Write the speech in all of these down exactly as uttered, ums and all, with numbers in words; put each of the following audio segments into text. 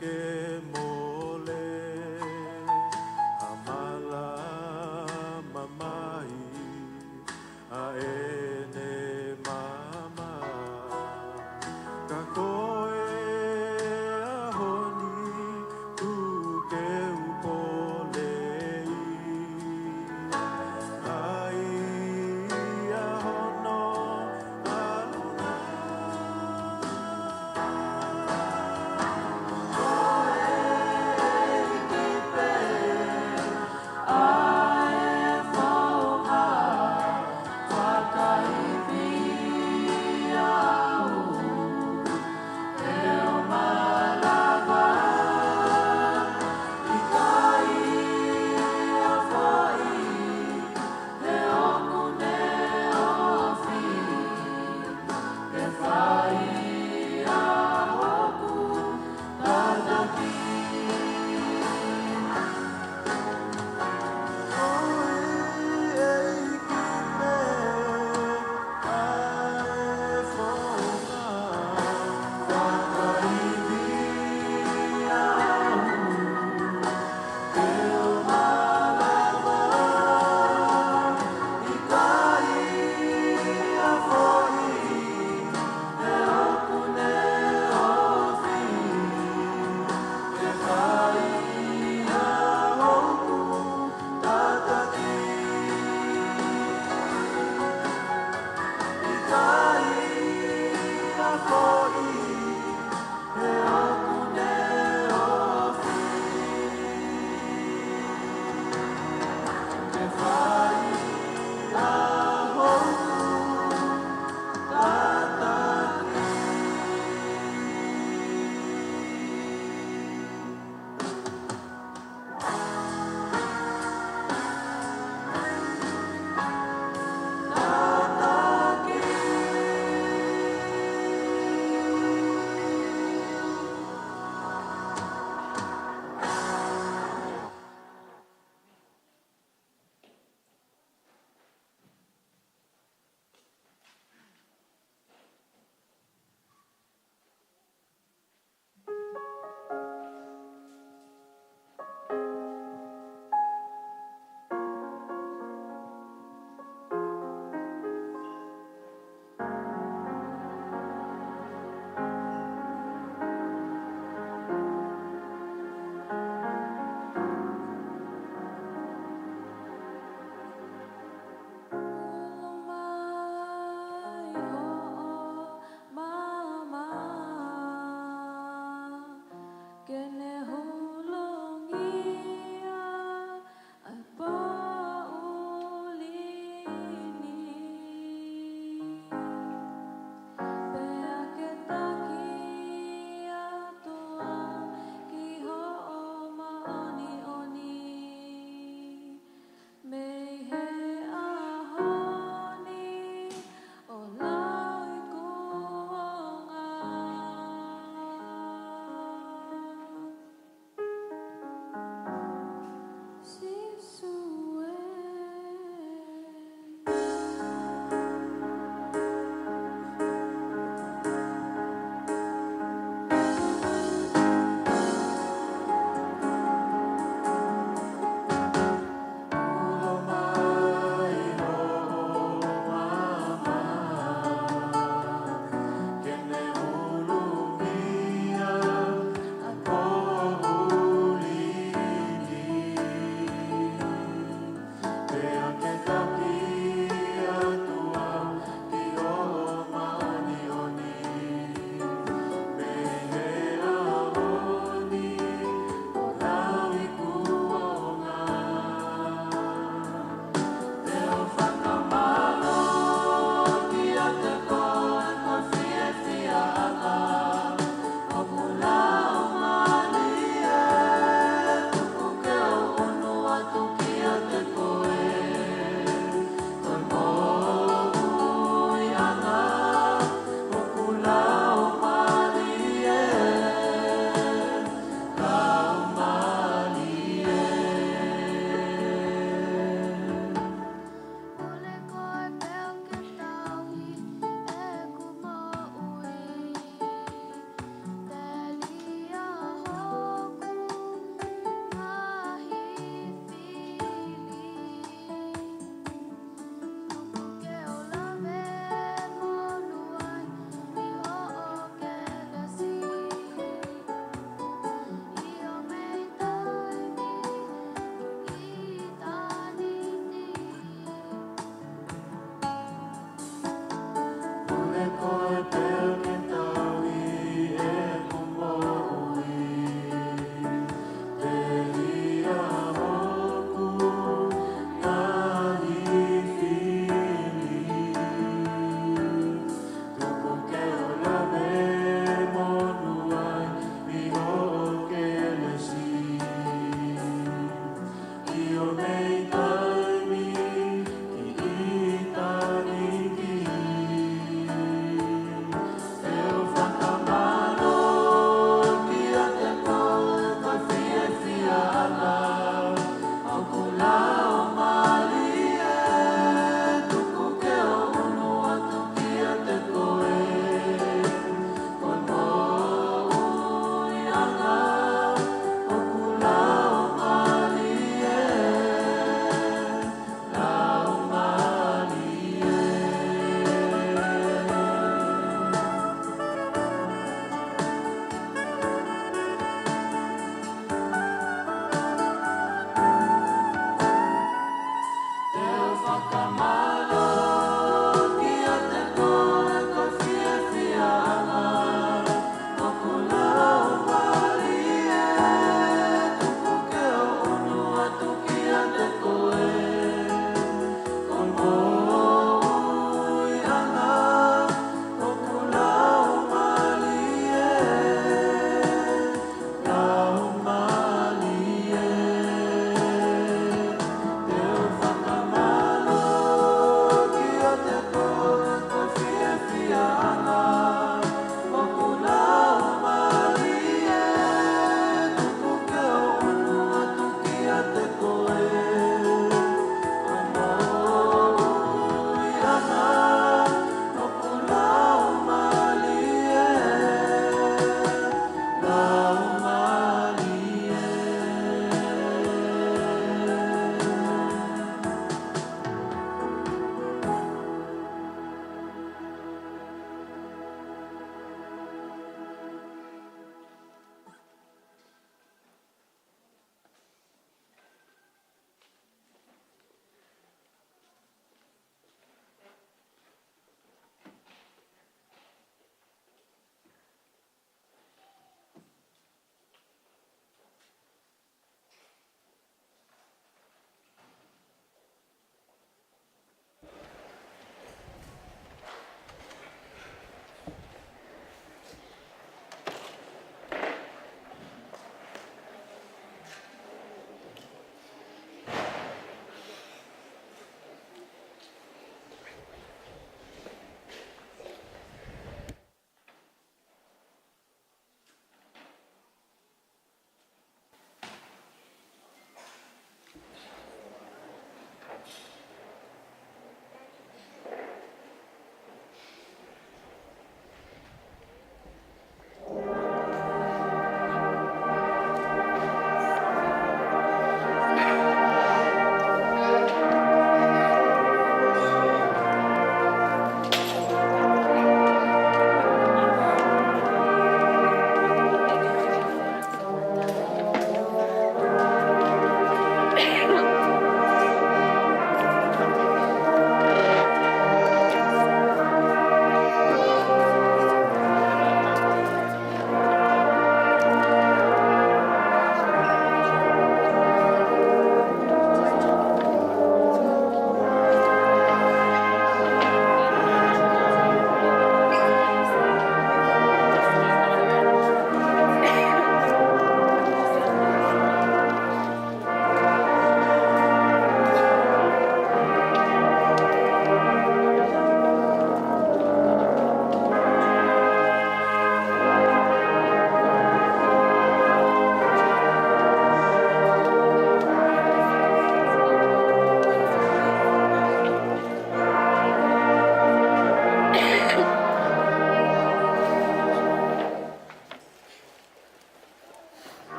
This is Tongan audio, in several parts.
ke mole ʻa e mala mamahi ʻa ʻene maama. Ka ko e ʻaho ni ʻoku ke u poleʻi ai ʻa hono ʻalunga.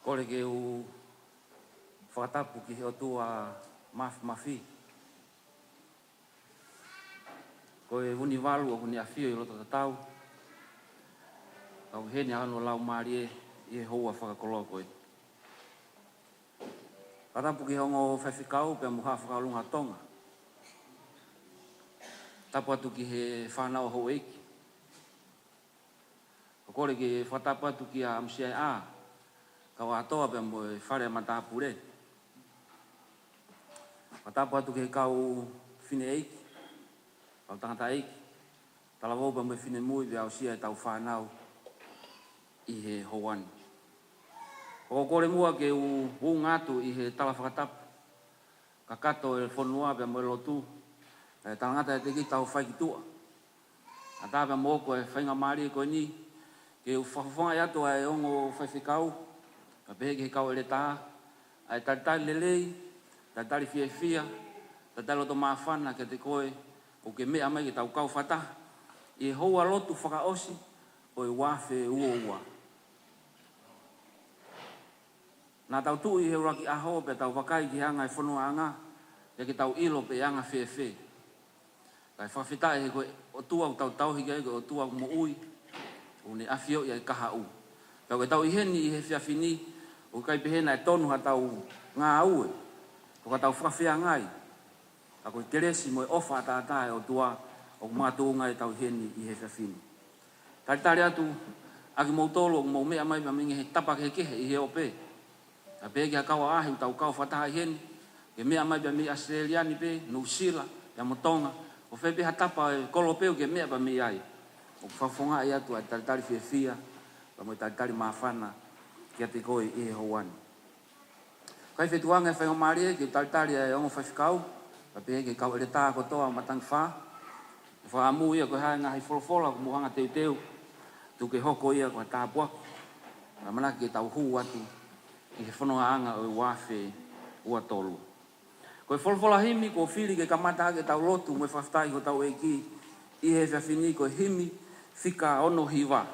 Kole ke u fakatapu ki he ʻOtua Mafimafi. Ko e Vunivalu ʻoku ne ʻafio ʻi loto tatau, kau heni ʻa hono Laumālie ʻi he houa fakakoloa ko eni. Fakatapu ki he ongo faifekau pea mo Haʻa Fakaʻolunga Tonga. Tapu atu ki he fānau houʻeiki. ʻOku kole ke fakatapu atu kia ʻAmusiaeʻa, kau ʻAtoa pea mo e fale ʻa matāpule. Fakatapu atu ki he kau fineʻeiki, kau tangataʻeiki, talavou pea mo e finemui pea aʻusia ʻetau fānau ʻi he houa ni. ʻOku kole muʻa ke u ʻunga atu ʻi he tala fakatapu kakato e fonua pea mo e lotu, ʻa e talangata ʻiate kita ʻo fai ki tuʻa. ʻAtā pea mo ko e faingamālie ko eni, ke u fakafofongaʻi atu ʻa e ongo faifekau, kae pehē ki he kau ʻeletā, ʻa e talitali lelei, talitali fiefia, talitali loto māfana kiate koe, ʻoku ke meʻa mai ke tau kau fakataha ʻi he houa lotu fakaʻosi ʻo e ua afe ua ua. Naʻa tau tuʻu ʻi he ʻuluaki ʻaho pea tau vakai ki he anga e fonongaʻanga, pea ke tau ʻilo pe ʻe anga fēfē. Kae fakafetaʻi he ko e ʻOtua ʻoku tau tauhi ki ai ko e ʻOtua moʻui, ʻoku ne ʻafioʻi ʻa e kahaʻu. Pea ko ʻetau ʻi heni ʻi he efiafi ni, ʻoku ʻikai pehē naʻe tonu haʻatau ngāue, ʻo ka tau fakafeangai. Ka ko e kelesi mo e ʻofa ʻataʻatā ʻa e ʻOtua ʻoku makatuʻunga ai ʻetau ʻi heni ʻi he efiafi ni. Talitali atu ʻa kimoutolu ʻoku mou meʻa mai pea mei he tapa kehekehe ʻi he ope. Kae pehē ki he kau ʻaʻahi ʻoku tau kau fakataha ʻi heni, ke meʻa mai pea mei ʻAositelēlia ni pē, Nuʻusila, pea mo Tonga, ʻo fē pē ha tapa ʻo e kolope ʻoku ke meʻa pea mei ai. ʻOku fakafofongaʻi atu ʻa e talitali fiefia, pea mo e talitali māfana kiate koe ʻi he houa ni. Kae fetuʻu ange e faingamālie ke talitali ʻa e ongo faifekau, kae pehē ki he kau ʻeletā kotoa ʻo Matangifā. Fakaʻamu ia ko e hā e ngaahi folofola ʻoku mou hanga teuteu, tuku ke hoko ia ko ha tāpuaki. ʻAmanaki ke tau hū atu ʻi he fonongaʻanga ʻo e ua afe ua tolu. Ko e folofola himi kuo fili ke kamata ʻaki ʻetau lotu mo e fakafetaʻi ki hotau ʻEiki ʻi he efiafi ni ko e himi fika ono hiva.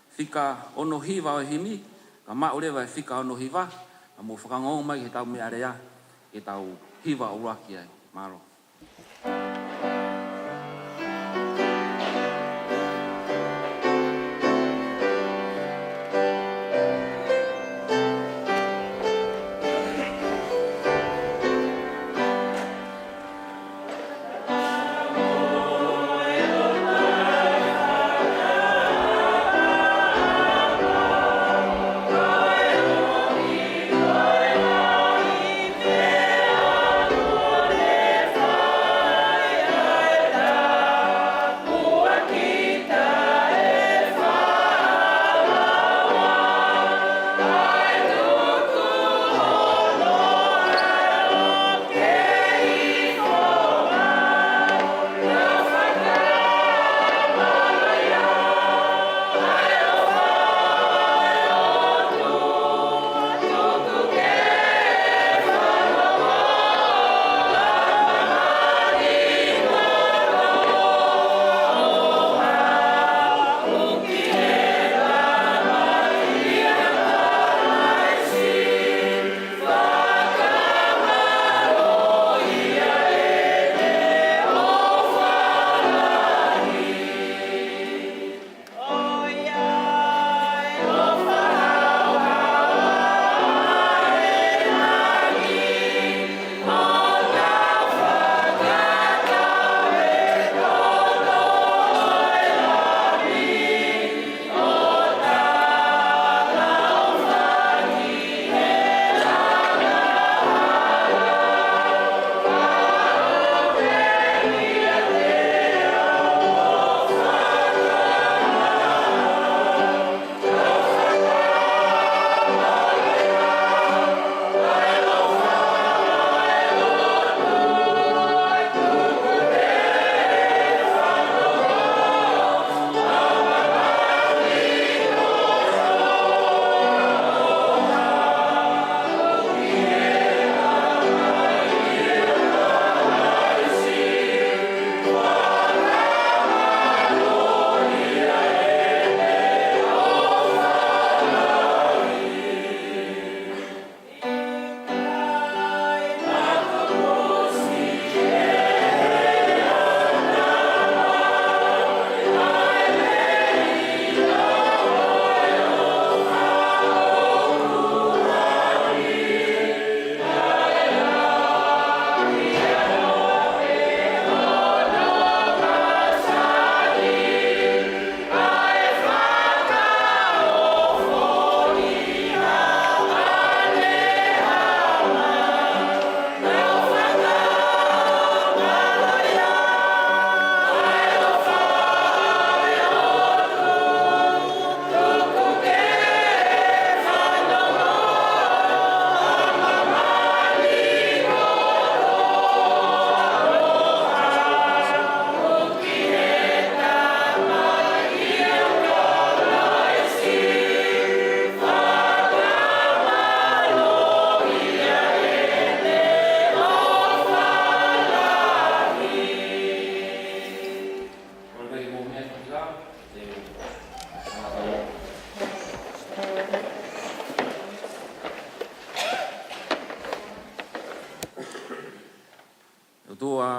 Fika ono hiva ʻo e himi, ka maʻu leva e fika ono hiva, ka mou fakangoongo mai ki heʻetau meʻalea, ke tau hiva ʻuluaki ai. Mālō.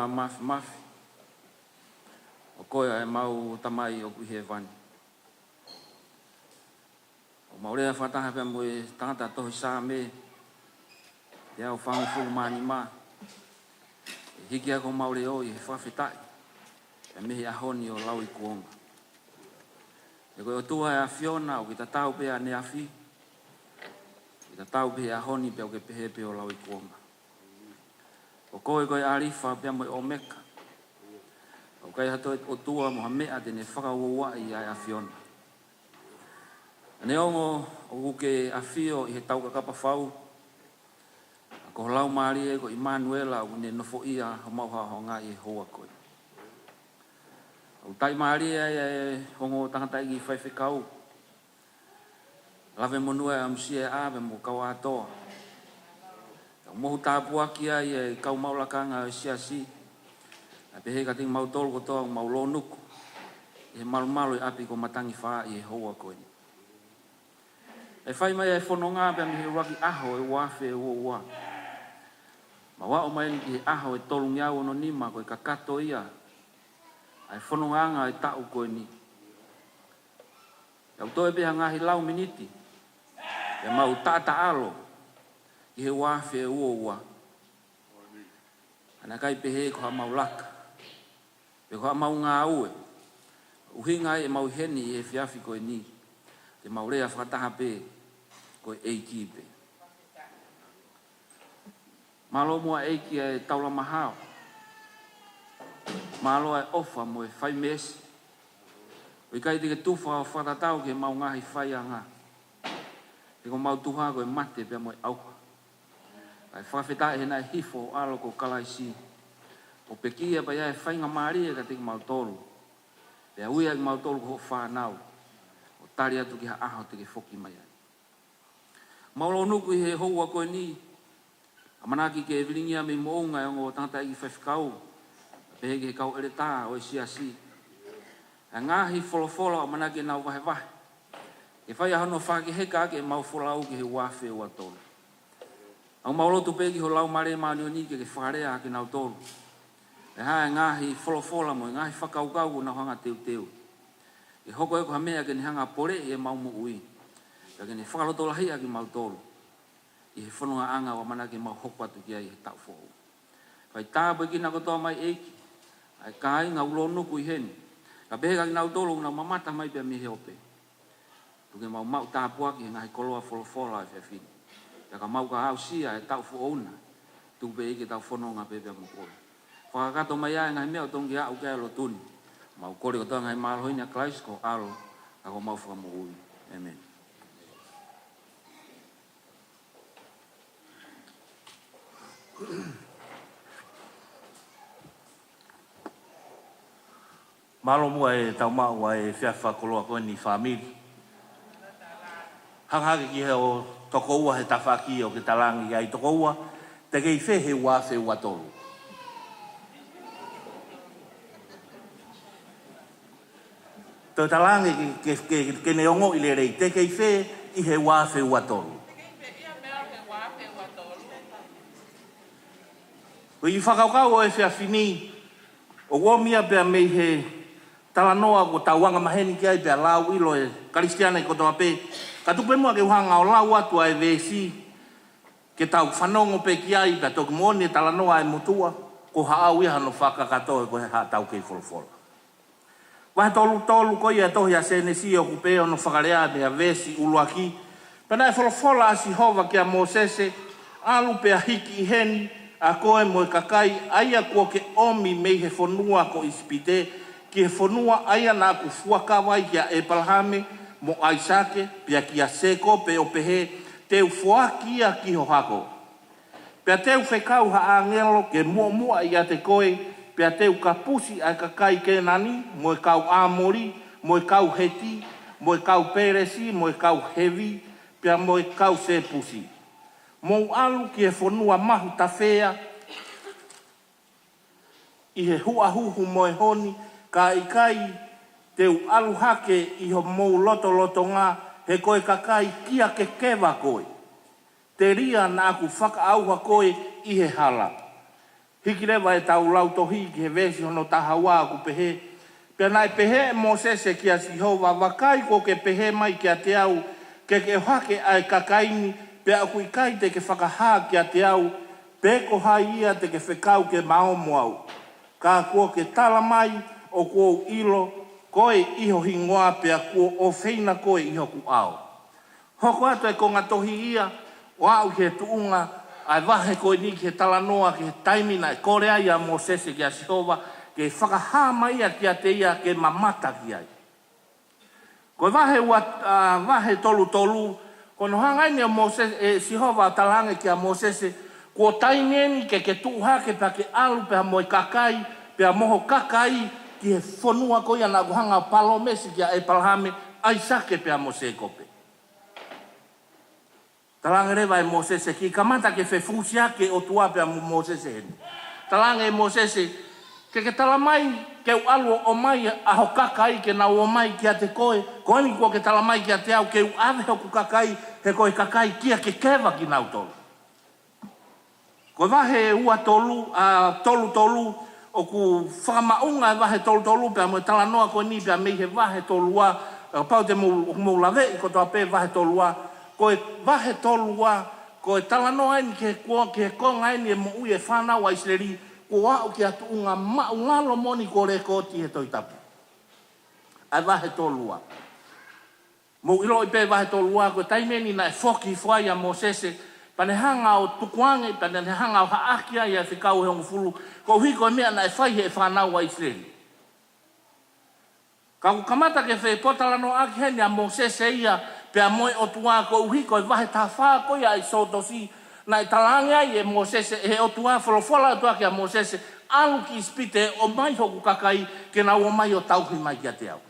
Māfimafi, ʻo koe ʻa ʻemau Tamai ʻoku ʻi hēvani. ʻOku mau lea fakataha pea mo e tangata tohi Saame, teau fāngofulu mā nima, ʻe hiki ʻaki homau leʻo ʻi he fakafetaʻi, pea mei he ʻaho ni ʻo lauikuonga. He ko e ʻOtua ʻa e ʻAfiona, ʻoku ke tatau pē ʻaneafi, ʻoku ke tatau pē he ʻaho ni, pea ʻoku ke pehē pē ʻo lauikuonga. ʻO koe ko e ʻAlifa pea mo e ʻOmeka. ʻOku ʻikai ha toe ʻOtua mo ha meʻa te ne fakauouaʻi ʻa e ʻAfiona. Neongo ʻoku ke ʻafio ʻi he taukakapa fau, ka ko ho Laumālie ko ʻImanuela ʻoku ne nofoʻia homau haʻohaʻonga ʻi he houa ko eni. ʻOku taʻimālie ai ʻa e ongo tangataʻeiki faifekau, Lavemonū ʻAmusia ʻa pea mo Kauatoa. ʻOku mohu tāpuaki ai e kau maʻu lakanga ʻo e siasi, ʻa pehē kiate kimautolu kotoa ʻoku mau lōnuku ʻi he malumalu ʻi ʻapi ko Matangifā ʻi he houa ko eni. ʻE fai mai ʻa e fononga pea mei he ʻuluaki ʻaho ʻo e ua afe ua ua, mau aʻu mai eni ki he ʻaho ʻe tolungeau ono nima, ko e kakato ia ʻa e fonongaʻanga ʻo e taʻu ko eni. ʻOku toe pē ha ngaahi lau miniti, pea mau taʻataʻalo ki he ua afe ua ua. Ka naʻe ʻikai pehē ko haʻamau laka, pe ko haʻamau ngāue ʻoku ʻuhinga ai ʻemau ʻi heni ʻi he efiafi ko eni, te mau lea fakataha pē ko e ʻEiki pē. Mālō muʻa ʻEiki ʻa e taulama hao. Mālō ʻa e ʻofa mo e fai meesi. ʻOku ʻikai te ke tufa ʻo fakatatau ki heʻemau ngaahi faiʻanga, he ko homau tuha ko e mate pea mo e ʻauha. Kae fakafetaʻi he naʻe hifo ho ʻAlo ko Kalaisi ʻo pekia pea ʻi ai e faingamālie kiate kimautolu, pea ui ʻa kimautolu ko hoʻo fānau, ʻo tali atu ki ha ʻaho te ke foki mai ai. Mau lōnuku ʻi he houa ko eni, ʻamanaki ke vilingia mei moʻunga e ongo tangataʻeiki faifekau, pehē ki he kau ʻeletā ʻo e siasi, ʻa e ngaahi folofola ʻoku ʻamanaki ke nau vahevahe, ke fai ʻa hono fakaheka ʻaki ʻemau folau ki he ua afe ua tolu. ʻOku mau lotu pē ki ho Laumālie Māʻoniʻoni ke ke fakalea ʻaki kinautolu ʻi he ngaahi folofola mo e ngaahi fakakaukau ʻoku nau hanga teuteu, ke hoko ia ko ha meʻa ke ne hanga poleʻi ʻemau moʻui, pea ke ne fakalotolahiʻi ʻa kimautolu ʻi he fonongaʻanga ʻoku ʻamanaki ke mau hoko atu ki ai he taʻu foʻou. Fai tāpuekina kotoa mai ʻEiki ʻa e kāinga ʻoku lōnuku ʻi heni, kae pehē kiate kinautolu ʻoku nau mamata mai pea mei he ope. Tuku ke mau maʻu tāpuaki he ngaahi koloa folofola ʻo e efiafi ni, pea ka mau ka aʻusia e taʻu foʻou na, tuku pē ʻEiki ke tau fononga pē pea mo koe. Fakakakato mai ʻa e ngaahi meʻa ʻoku totonu ke aʻu ki ai e lotu ni. Mau kole kotoa e ngaahi mālohi ni ʻia Kalaisi ko ho ʻAlo, ka ko homau Fakamoʻui. ʻĒmeni. Mālō muʻa e tau maʻu ʻa e efiafi fakakoloa ko eni fāmili. Hanga hake ki he ʻo tokoua he tafaʻaki ʻoku ke talaange ai tokoua, te ke ʻi fē he ua afe ua tolu? Toe talaange ke, ke, ke, ke ne ongoʻi lelei, te ke ʻi fē ʻi he ua afe ua tolu? Ko e fakakaukau ʻo e efiafi ni, ʻoku ʻomi ia pea mei he talanoa ʻoku tau anga maheni ki ai pea lau ʻilo e Kalisitiane kotoa pē. Ka tuku pē muʻa ke u hanga ʻo lau atu ʻa e veesi, ke tau fanongo pē ki ai, pea toki moʻoni e talanoa ʻa e motuʻa, ko haʻau ia hano fakakakato, ko e haʻatau kei folofola. Vahe tolu tolu ko ia e tohi ʻa Sēnesi, ʻoku pehē hono fakalea mei he veesi ʻuluaki: Pea naʻe folofola ʻa Sihova kia Mōsese, ʻAlu pea hiki ʻi heni, ʻa koe mo e kakai ʻa ia kuo ke ʻomi mei he fonua ko ʻIsipite, ki he fonua ʻa ia naʻa ku fuakava ai kia ʻĒpalahame, mo ʻAisake, pea kia Sēkope, ʻo pehē, Te u foaki ia ki ho hako. Pea te u fekau ha ʻāngelo ke muʻomuʻa ʻiate koe, pea te u kapusi ʻa e kakai Kēnani, mo e kau ʻĀmoli, mo e kau Heti, mo e kau Pēlesi, mo e kau Hevi, pea mo e kau Sēpusi. Mou ʻalu ki he fonua mahu tafea ʻi he huʻahuhu mo e honi, ka ʻikai te u ʻalu hake ʻi homou lotolotonga, he ko e kakai kia kekeva koe, telia naʻa ku fakaʻauha koe ʻi he hala. Hiki leva ʻetau lautohi ki he veesi hono taha ua ʻoku pehē: Pea naʻe pehē ʻe Mōsese kia Sihova, Vakai, kuo ke pehē mai kiate au, ke ke ʻohake ʻa e kakai ni, pea ʻoku ʻikai te ke fakahā kiate au pe ko hai ia te ke fekau ke maʻu mo au. Ka kuo ke tala mai, ʻoku ou ʻilo koe ʻi ho hingoa, pea kuo ʻofeina koe ʻi hoku ʻao. Hoko atu e konga tohi ia ʻo aʻu ki he tuʻunga ʻa e vahe ko eni ki he talanoa ki he taimi naʻe kole ai ʻa Mōsese kia Sihova ke fakahā mai ia kiate ia ke mamata ki ai. Ko e vahe ua, ʻa, vahe tolu tolu, ko hono hanga eni ʻo Mōsese, ʻe Sihova ʻo talaange kia Mōsese, Ko e taimi eni ke ke tuʻu hake pea ke ʻalu pea mo e kakai, pea mo ho kakai ki he fonua ko ia naʻa ku hanga ʻo palōmesi kia ʻĒpalahame, ʻAisake pea mo Sēkope. Talaange leva ʻe Mōsese, Kiʻi kamata ke fefusiaki e ʻOtua pea mo Mōsese heni. Talaange ʻe Mōsese, Ke ke tala mai ke u ʻalu ʻo ʻomai ʻa ho kakai ke nau ō mai kiate koe, ko eni kuo ke tala mai kiate au ke u ʻave hoku kakai, he ko e kakai kia kekeva kinautolu. Ko e vahe ua tolu, ʻa, tolu tolu, ʻoku fakamaʻunga e vahe tolu tolu pea mo e talanoa ko eni pea mei he vahe tolu ua, ʻa, kapau te mou, ʻoku mou laveʻi kotoa pē vahe tolu ua, ko e vahe tolu ua, ko e talanoa eni ki he ko-, ki he konga eni e moʻui e fānau ʻa ʻIsileli, kuo aʻu ki ha tuʻunga māʻulalo moʻoni kuo lēkooti he Tohi Tapu. ʻA e vahe tolu ua. Mou ʻiloʻi pē vahe tolu ua, ko e taimi eni naʻe foki hifo ai ʻa Mōsese, pea ne hanga ʻo tukuange, pea ne hanga ʻo haʻaki ai ʻa e fekau ʻe hongofulu, koeʻuhi ko e meʻa naʻe fai ʻe he fānau ʻa ʻIsileli. Ka ʻoku kamata ke fepōtalanoaʻaki heni ʻa Mōsese ia pea mo e ʻOtua, koeʻuhi ko e vahe taha fā ko ia ʻi Sōtosi, naʻe talaange ai ʻe Mōsese, ʻe he ʻOtua, folofola ʻOtua kia Mōsese, ʻAlu ki ʻIsipite, ʻomai hoku kakai, ke nau ō mai ʻo tauhi mai kiate au.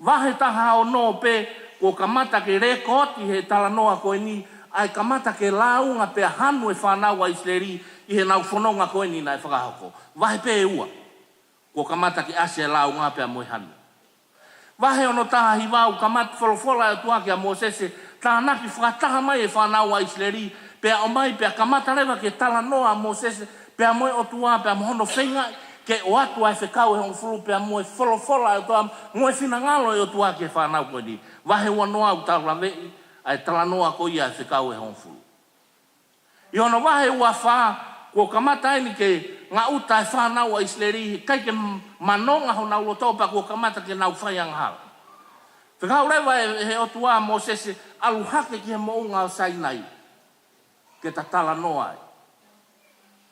Vahe taha ono pē, kuo kamata ke lēkooti he talanoa ko eni ʻa e kamata ke lāunga pea hanu e fānau ʻa ʻIsileli ʻi heʻenau fononga ko eni naʻe fakahoko. Vahe pē ua, kuo kamata ke ʻasi e lāunga pea mo e hanu. Vahe ono taha hiva, ʻoku kamata folofola e ʻOtua kia Mōsese, Tānaki fakataha mai e fānau ʻa ʻIsileli, pea ō mai, pea kamata leva ke talanoa ʻa Mōsese pea mo e ʻOtua, pea mo hono feingaʻi ke ʻoatu ʻa e fekau ʻe hongofulu, pea mo e folofola ʻa e ʻOtua, mo e finangalo ʻo e ʻOtua ki he fānau ko eni. Vahe ua noa ʻoku tau laveʻi ʻa e talanoa ko ia ʻa e fekau ʻe hongofulu. ʻI hono vahe ua fā, kuo kamata eni ke ngaʻuta e fānau ʻa ʻIsileli, ʻikai ke m-, manonga honau loto pea kuo kamata ke nau fai angahala. Fekau leva ʻe, ʻe he ʻOtua ʻa Mōsese, ʻAlu hake ki he moʻunga ʻo Sainai ke ta talanoa ai.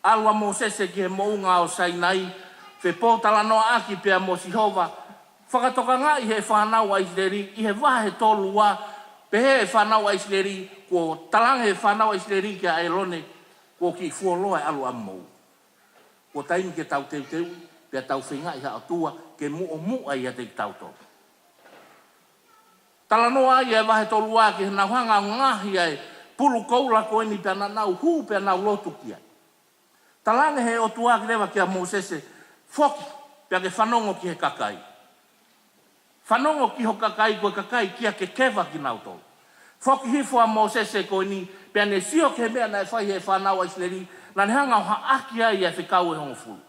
ʻAlu ʻa Mōsese ki he moʻunga ʻo Sainai, fepōtalanoaʻaki pea mo Sihova, fakatokangaʻi ʻe he fānau ʻa ʻIsileli, ʻi he vahe tolu ua, pehē ʻe he fānau ʻa ʻIsileli, kuo talaange ʻe he fānau ʻa ʻIsileli kia ʻĒlone, Kuo kiʻi fuoloa e ʻalu ʻamou. Kuo taimi ke tau teuteu, pea tau feingaʻi ha ʻOtua ke muʻomuʻa ʻiate kitautolu. Talanoa ai e vahe tolu ua ki heʻenau hanga ʻo ngaohi ʻa e pulu koula ko eni pea naʻa nau hū pea nau lotu ki ai. Talaange ʻe he ʻOtua leva kia Mōsese, Foki, pea ke fanongo ki he kakai. Fanongo ki ho kakai, ko e kakai kia kekeva kinautolu. Foki hifo ʻa Mōsese ko eni, pea ne sio ki he meʻa naʻe fai ʻe he fānau ʻa ʻIsileli, naʻa ne hanga ʻo haʻaki ai ʻa e fekau ʻe hongofulu.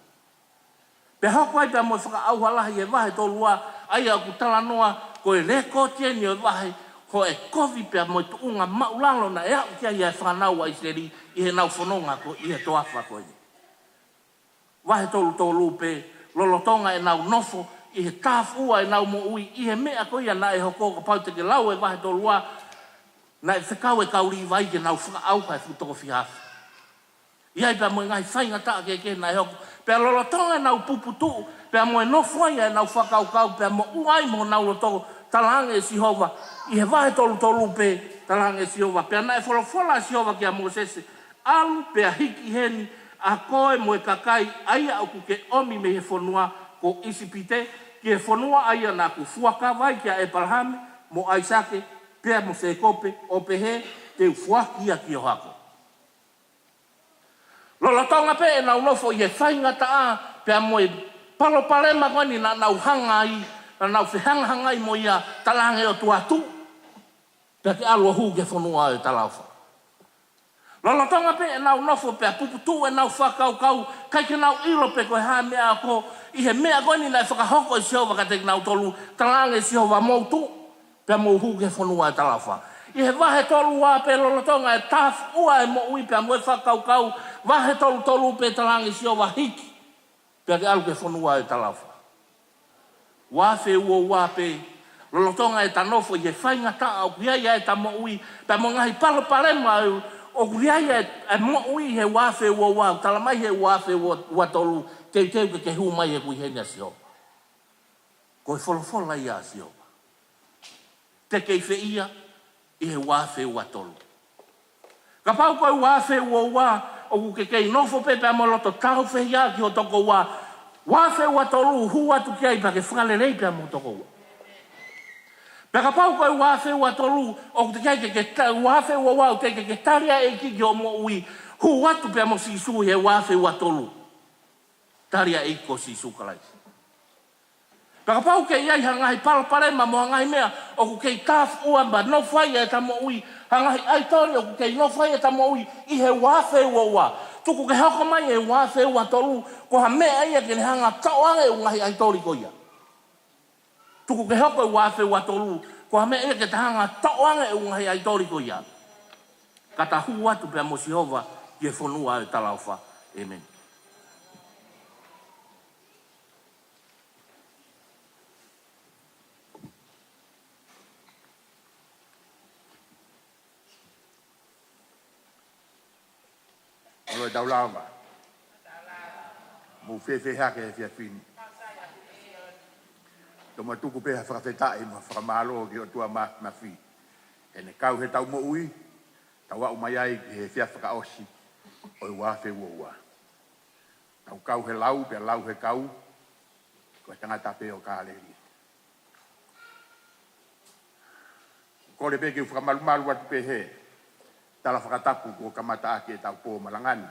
Pea hoko ai pea mo e fakaʻauha lahi ʻi he vahe tolu ua, ʻa ia ʻoku talanoa ko e lēkooti eni ʻo e vahe, ko e kovi pea mo e tuʻunga māʻulalo naʻe aʻu ki ai ʻa e fānau ʻa ʻIsileli ʻi heʻenau fononga ko ē ʻi he toafa ko eni. Vahe tolu tolu pē, lolotonga ʻenau nofo ʻi he tāfuʻua ʻenau moʻui ʻi he meʻa ko ia naʻe hoko, kapau te ke lau e vahe tolu ua, naʻe fekau e kau Līvai ke nau fakaʻauha e fuʻu toko fiha afe. ʻI ai pea mo e ngaahi faingataʻa kehekehe naʻe hoko. Pea lolotonga ʻenau puputuʻu, pea mo e nofo ai ʻenau fakakaukau, pea moʻua ai mo honau loto, talaange ʻe Sihova, ʻi he vahe tolu tolu pē, talaange ʻe Sihova. Pea naʻe folofola ʻa Sihova kia Mōsese, ʻAlu pea hiki heni ʻa koe mo e kakai ʻa ia ʻoku ke ʻomi mei he fonua ko ʻIsipite, ki he fonua ʻa ia naʻa ku fuakava ai kia ʻĒpalahame, mo ʻAisake, pea mo Sēkope, ʻo pehē, Te u foaki ia ki ho hako. Lolotonga pē ʻenau nofo ʻi he faingataʻa, pea mo e palopalema ko eni naʻa nau hanga ai, naʻa nau fehangahangai mo ia, talaange ʻe he ʻOtua, Tuʻu, pea ke ʻalu ʻo hū ki he fonua ʻo e talaʻofa. Lolotonga pē ʻenau nofo pea puputuʻu ʻenau fakakaukau, ʻikai ke nau ʻilo pe ko e hā e meʻa ʻoku ʻi he meʻa ko eni naʻe fakahoko ʻe Sihova kiate kinautolu, talaange ʻe Sihova, mou tuʻu pea mou hū ki he fonua ʻo e talaʻofa. ʻI he vahe tolu ua pē lolotonga e tāfuʻua e moʻui pea mo e fakakaukau, vahe tolu tolu pē talaange ʻe Sihova, hiki pea ke ʻalu ki he fonua ʻo e talaʻofa. Ua afe ua ua pē, lolotonga ʻeta nofo ʻi he faingataʻa ʻoku ʻi ai ʻeta moʻui, pea mo e ngaahi palopalema ʻoku ʻi ai e, e moʻui he ua afe ua ua, talamai he ua afe ua tolu, teuteu ke ke hū mai he kuihe ni ʻa Sihova. Ko e folofola ia ʻa Sihova. Te ke ʻi fē ia ʻi he ua afe ua tolu? Kapau ko e ua afe ua ua ʻoku ke kei nofo pē pea mo e loto tāufehiʻa ki ho tokoua, ua afe ua tolu, hū atu ki ai pea ke fakalelei pea mo ho tokoua. Pea kapau ko e ua afe ua tolu ʻoku teʻeki ai ke ke ta-, ua afe ua ua ʻoku teʻeki ke ke taliaʻeiki ki hoʻo moʻui, hū atu pea mo Sīsū he ua afe ua tolu. Taliaʻeiki ko Sīsū Kalaisi. Pea kapau ʻoku ʻi ai ha ngaahi palopalema mo ha ngaahi meʻa ʻoku kei tāfuʻua mo nofo ai ʻeta moʻui, ha ngaahi ʻaitoli ʻoku kei nofo ai ʻeta moʻui ʻi he ua afe ua ua, tuku ke hoko mai e ua afe ua tolu ko ha meʻa ia ke ne hanga ʻo toʻo ange e ʻū ngaahi ʻaitoli ko ia. Tuku ke hoko e ua afe ua tolu ko ha meʻa ia ke ta hanga ʻo toʻo ange e ʻū ngaahi ʻaitoli ko ia, ka ta hū atu pea mo Sihova ki he fonua ʻo e talaʻofa. ʻĒmeni. ʻOlo e taulava. Mou fēfē hake he efiafi ni? Tomuʻa tuku pē ha fakafetaʻi mo ha fakamālō ki he ʻOtua Māfimafi, he ne kau heʻetau moʻui, tau aʻu mai ai ki he efiafi fakaʻosi ʻo e ua afe ua ua. Tau kau he lau, pea lau he kau, ko e tangata pē ʻo Kāleli. Kole pē ke u fakamalumalu atu pē he tala fakatapu kuo kamata ʻaki ʻetau pō malanga ni.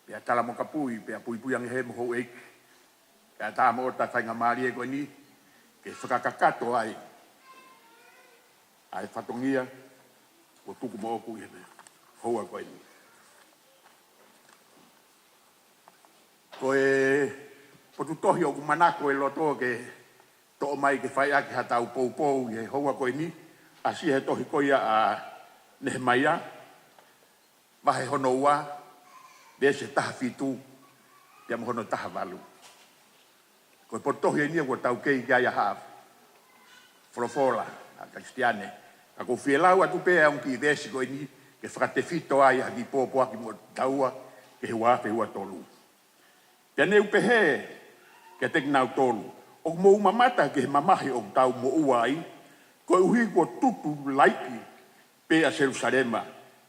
Pea tala mo kapui, pea puipui ange he mo houʻeiki, pea tā mo ʻota faingamālie ko eni ke fakakakato ai ʻa e fatongia kuo tuku moʻoku ʻi he houa ko eni. Ko e potu tohi ʻoku manako e loto ke toʻo mai ke fai ʻaki haʻatau poupou ʻi he houa ko eni, ʻasi he tohi ko ia ʻa Nehemaia, vahe hono ua, veesi taha fitu pea mo hono taha valu. Ko e potu tohi eni ia kuo tau kei ki ai ʻa haʻa folofola, ʻa Kalisitiane. Ka ʻoku ou fie lau atu pē ʻa e ongo kiʻi veesi ko eni ke fakatefito ai ʻa e kiʻi pōpoaki mo taua ki he ua afe ua tolu. Pea ne u pehē kiate kinautolu, ʻoku mou mamata ki he mamahi ʻoku tau moʻua ai, koeʻuhi kuo tutu laiki pē ʻa Selusalema,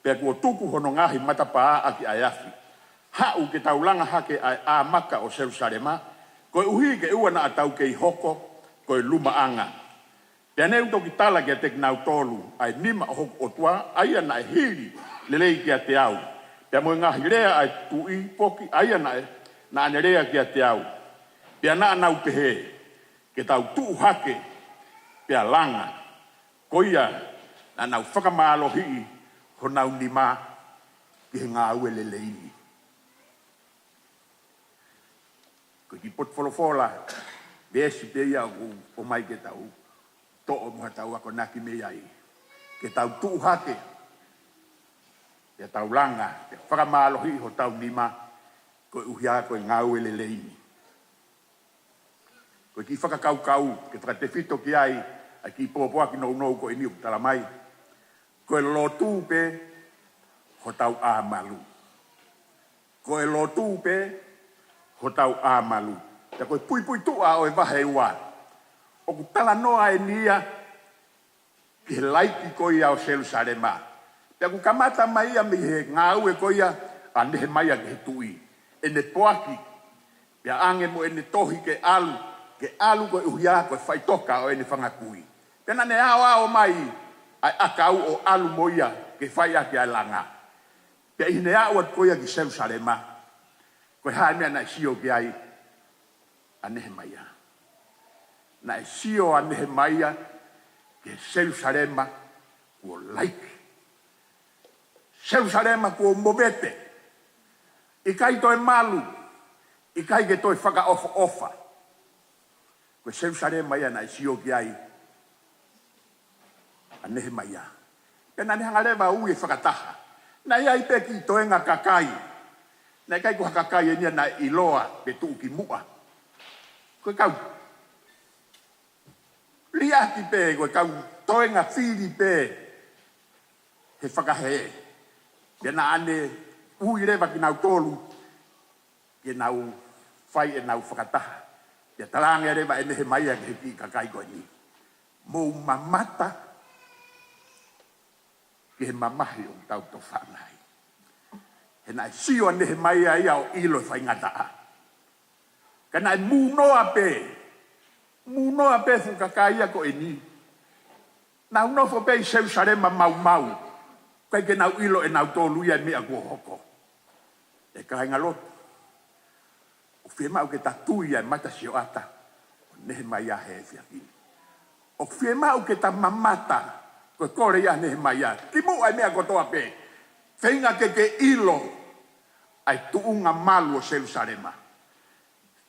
pea kuo tuku hono ngaahi matapā ʻaki ʻa e afi. Haʻu ke tau langa hake ʻa e ʻā maka ʻo Selusalema, koeʻuhi ke ʻoua naʻa tau kei hoko ko e lumaʻanga. Pea ne u toki tala kiate kinautolu ʻa e nima ʻo hoku ʻOtua, ʻa ia naʻe hili lelei kiate au, pea mo e ngaahi lea ʻa e tuʻi foki, ʻa ia naʻe, naʻa ne lea kiate au. Pea naʻa nau pehē, ke tau tuʻu hake, pea langa. Ko ia naʻa nau fakamālohiʻi honau nima ki he ngāue lelei ni. Ko e kiʻi potu folofola, veesi pē ia ʻoku ʻomai ke tau toʻo mo haʻatau akonaki mei ai. Ke tau tuʻu hake, pea tau langa, pea fakamālohiʻi hotau nima, koeʻuhi ko e ngāue lelei ni. Ko e kiʻi fakakaukau ke fakatefito ki ai ʻa e kiʻi pōpoaki nounou ko eni ʻoku talamai, ko e lotu pē hotau ʻā malu. Ko e lotu pē hotau ʻā malu. Pea ko e puipuituʻa ʻo e vahe ua, ʻoku talanoa eni ia ki he laiki ko ia ʻo Selusalema. Pea ʻoku kamata mai ia mei he ngāue ko ia ʻa Nehemaia ki he tuʻi, ʻene poaki, pea ʻange mo ʻene tohi ke ʻalu, ke ʻalu koeʻuhi ko e faʻitoka ʻo ʻene fanga kui. Pea naʻa ne aʻoaʻo mai ʻa e ʻakau ʻo ʻalu mo ia ke fai ʻaki ʻa e langa. Pea ʻi heʻene aʻu atu ko ia ki Selusalema, ko e hā e meʻa naʻe sio ki ai ʻa Nehemaia? Naʻe sio ʻa Nehemaia ki Selusalema kuo laiki. Selusalema kuo movete, ʻikai toe malu, ʻikai ke toe fakaʻofoʻofa. Ko Selusalema ia naʻe sio ki ai ʻa Nehemaia. Pea naʻa ne hanga leva ʻo ui e fakataha. Naʻe ʻi ai pē kiʻi toenga kakai. Naʻe ʻikai ko ha kakai eni ia naʻe ʻiloa pe tuʻukimuʻa. Ko e kau liʻaki pē, ko e kau toenga fili pē he fakahē. Pea naʻa ne ui leva kinautolu ke nau fai ʻenau fakataha. Pea talaange leva ʻe Nehemaia ki he kiʻi kakai ko eni, mou mamata ki he mamahi ʻoku tau tofa ai. He naʻe sio ʻa Nehemaia ia ʻo ʻilo e faingataʻa. Ka naʻe mūnoa pē, mūnoa pē fuʻu kakai ia ko eni. Nau nofo pē ʻi Selusalema maumau, ʻikai ke nau ʻilo ʻe nautolu ia e meʻa kuo hoko. ʻE kāingalotu, ʻoku fiemaʻu ke ta tui ʻa e mata sioʻata ʻo Nehemaia he efiafi ni. ʻOku fiemaʻu ke ta mamata, ko e kole ia ʻa Nehemaia, kimuʻa e meʻa kotoa pē, feinga ke ke ʻilo ʻa e tuʻunga malu ʻo Selusalema.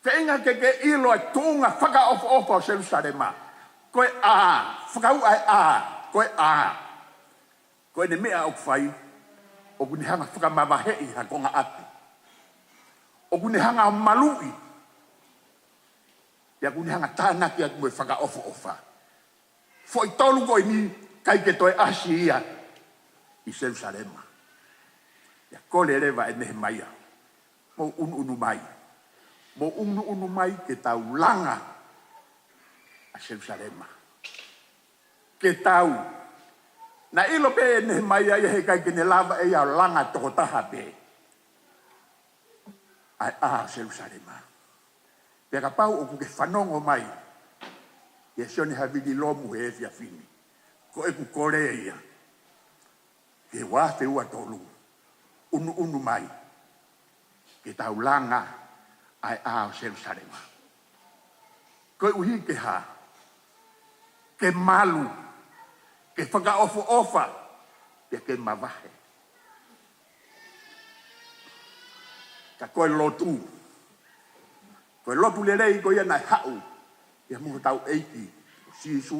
Feinga ke ke ʻilo ʻa e tuʻunga fakaʻofoʻofa ʻo Selusalema. Ko e ʻā, fakauʻa e ʻā, ko e ʻā. Ko ʻene meʻa ʻoku fai, ʻoku ne hanga fakamavaheʻi ha konga ʻapi. ʻOku ne hanga ʻo maluʻi. Pea ʻoku ne hanga tānaki atu mo e fakaʻofoʻofa. Foʻi tolu ko eni, ʻikai ke toe ʻasi ia ʻi Selusalema. Pea kole leva ʻe Nehemaia, mou ʻunuʻunu mai. Mou ʻunuʻunu mai ke tau langa ʻa Selusalema. Ke tau. Naʻe ʻilo pē ʻe Nehemaia ia he ʻikai ke ne lava ʻe ia ʻo langa tokotaha pē ʻa e ʻā ʻo Selusalema. Pea kapau ʻoku ke fanongo mai ʻia Sione Havili Lomu he efiafi ni, ko ʻeku kole ia, ki he ua afe ua tolu, ʻunuʻunu mai ke tau langa ʻa e ʻā ʻo Selusalema. Koeʻuhi ke hā? Ke malu, ke fakaʻofoʻofa, pea ke mavahe. Ka ko e lotu, ko e lotu lelei ko ia naʻe haʻu ia mo hotau ʻEiki ko Sīsū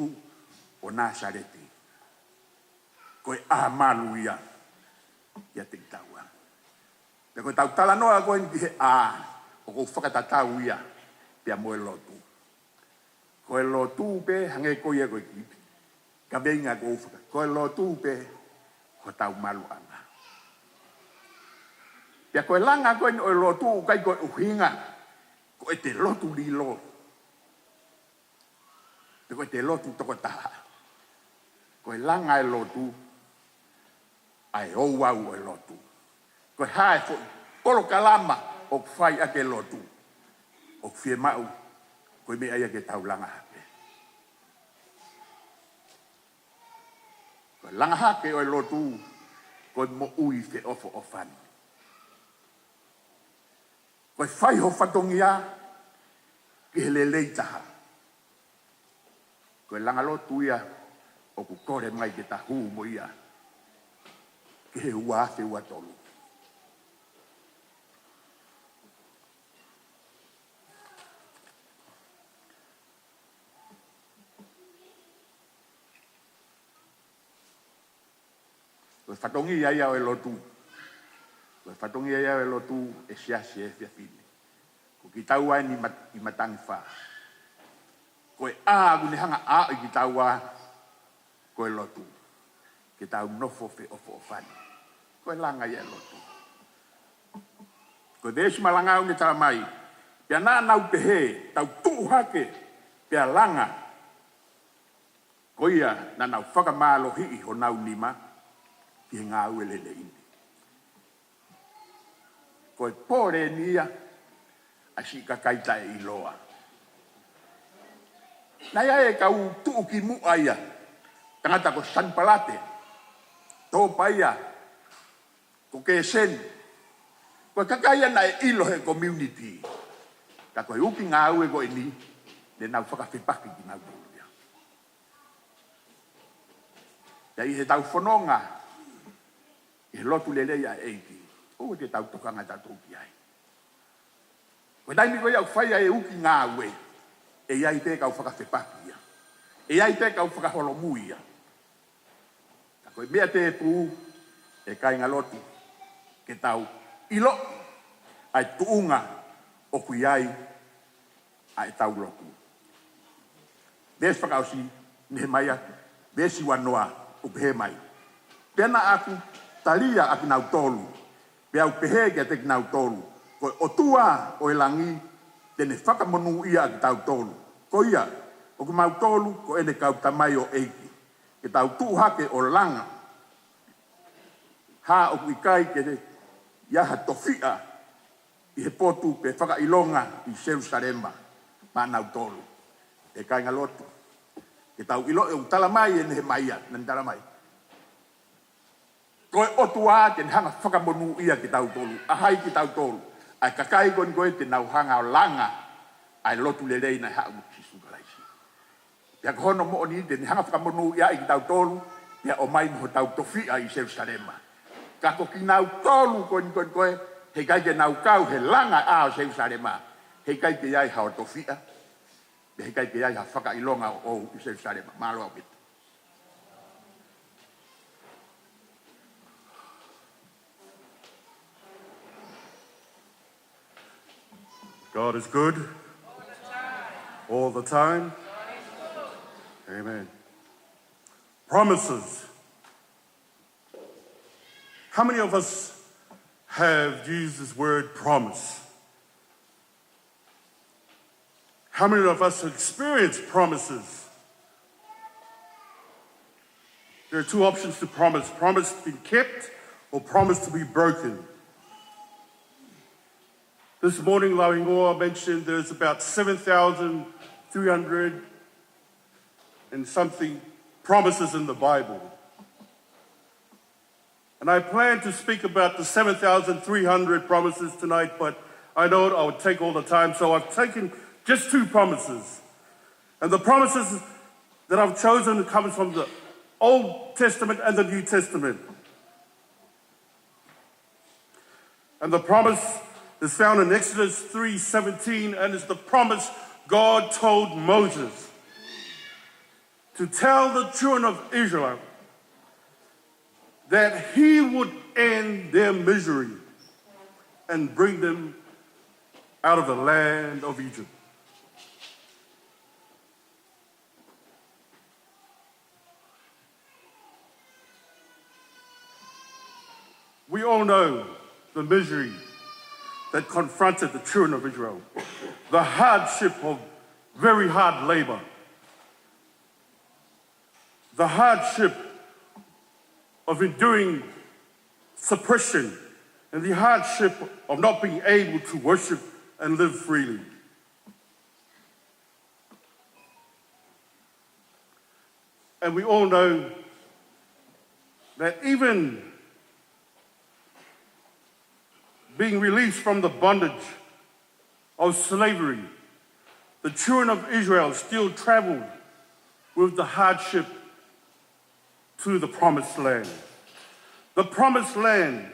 ʻo Nāsaleti. Ko e ʻā malu ia ʻiate kitaua. Pea ko ʻetau talanoa ko eni ki he ʻā, ʻoku ou fakatatau ia pea mo e lotu. Ko e lotu pē, hangē ko ia ko e kiʻi kaveinga ʻoku ou faka-, ko e lotu pē hotau maluʻanga. Pea ko e langa ko eni ʻo e lotu, ʻoku ʻikai ko e ʻuhinga ko ʻete lotu lilo, pe ko ʻete lotu tokotaha. Ko e langa e lotu, ʻa e ouau ʻo e lotu. Ko e hā e foʻi polokalama ʻoku fai ʻaki e lotu, ʻoku fiemaʻu ko e meʻa ia ke tau langa hake. Ko e langa hake ʻo e lotu, ko e moʻui feʻofoʻofani. Ko e fai ho fatongia ki he lelei taha. Ko e langa lotu ia ʻoku kole mai ke ta hū mo ia ki he ua afe ua tolu. Ko e fatongia ia ʻo e lotu. Ko e fatongia ia ʻo e lotu ʻe Siasi he efiafi ni. Ko kitaua eni mat-, ʻi Matangi Fā. Ko e ʻā ʻoku ne hanga ʻo ʻai kitaua, ko e lotu. Ke tau nofo feʻofoʻofani. Ko e langa ia e lotu. Ko e veesi malanga ʻoku ne tala mai, pea naʻa nau pehē, tau tuʻu hake, pea langa. Ko ia naʻa nau fakamālohiʻi honau nima ki he ngāue lelei ni. Ko e pole eni ia ʻa e siʻi kakai taʻeʻiloa. Naʻe ʻi ai e kau tuʻukimuʻa ia, tangata ko Sanipalate, Topaia, ko Kēseni. Ko e kakai ia naʻe ʻilo he community. Ka ko e uki ngāue ko eni, ne nau fakafepaki kinautolu ia. Pea ʻi heʻetau fononga, he lotu lelei ʻa e ʻEiki, ʻoua te tau tokanga tautolu ki ai. Ko e taimi ko ia ʻoku fai ai e uki ngāue, ʻe ʻi ai pē kau fakafepaki ia. ʻE ʻi ai pē kau fakaholomui ia. Ka ko e meʻa tēpū, ʻe kāinga lotu, ke tau ʻiloʻi ʻa e tuʻunga ʻoku ʻi ai ʻa ʻetau lotu. Veesi fakaʻosi, Nehemaia, veesi uanoa, ʻoku pehē mai: Pea naʻa ku talia ʻa kinautolu, pea u pehē kiate kinautolu, Ko e ʻOtua ʻo e langi te ne fakamonūʻia ʻa kitautolu. Ko ia, ko kimautolu ko ʻene kau tamaioʻeiki, ke tau tuʻu hake ʻo langa, ha ʻoku ʻikai ke ʻi ai ha tofiʻa ʻi he potu pe fakaʻilonga ʻi Selusalema maʻanautolu. ʻE kāinga lotu, ke tau ʻiloʻi ʻoku tala mai ʻe Nehemaia, naʻa ne tala mai, ko e ʻOtua te ne hanga fakamonūʻia kitautolu. ʻA hai kitautolu? ʻA e kakai ko eni ko ē te nau hanga ʻo langa ʻa e lotu lelei naʻe haʻu mo Sīsū Kalaisi. Pea ko hono moʻoni te ne hanga fakamonūʻiaʻi kitautolu, pea ʻomai mo hotau tofiʻa ʻi Selusalema. Ka ko kinautolu ko eni ko ē, he ʻikai ke nau kau he langa ʻa Selusalema, he ʻikai ke ʻi ai hao tofiʻa, he ʻikai ke ʻi ai ha fakaʻilonga ʻoʻou ʻi Selusalema. Mālō ʻaupito. God is good all the time. Amen. Promises. How many of us have used this word promise? How many of us have experienced promises? There are two options to promise: promise to be kept or promise to be broken. This morning, Lauingoa mentioned there's about seven thousand three hundred and something promises in the Bible. And I plan to speak about the seven thousand three hundred promises tonight, but I know I would take all the time, so I've taken just two promises. And the promises that I've chosen comes from the Old Testament and the New Testament. And the promise is found in Exodus three seventeen, and it's the promise God told Moses to tell the children of Israel that he would end their misery and bring them out of the land of Egypt. We all know the misery that confronted the children of Israel, the hardship of very hard labor, the hardship of enduring suppression, and the hardship of not being able to worship and live freely. And we all know that even being released from the bondage of slavery, the children of Israel still traveled with the hardship to the promised land. The promised land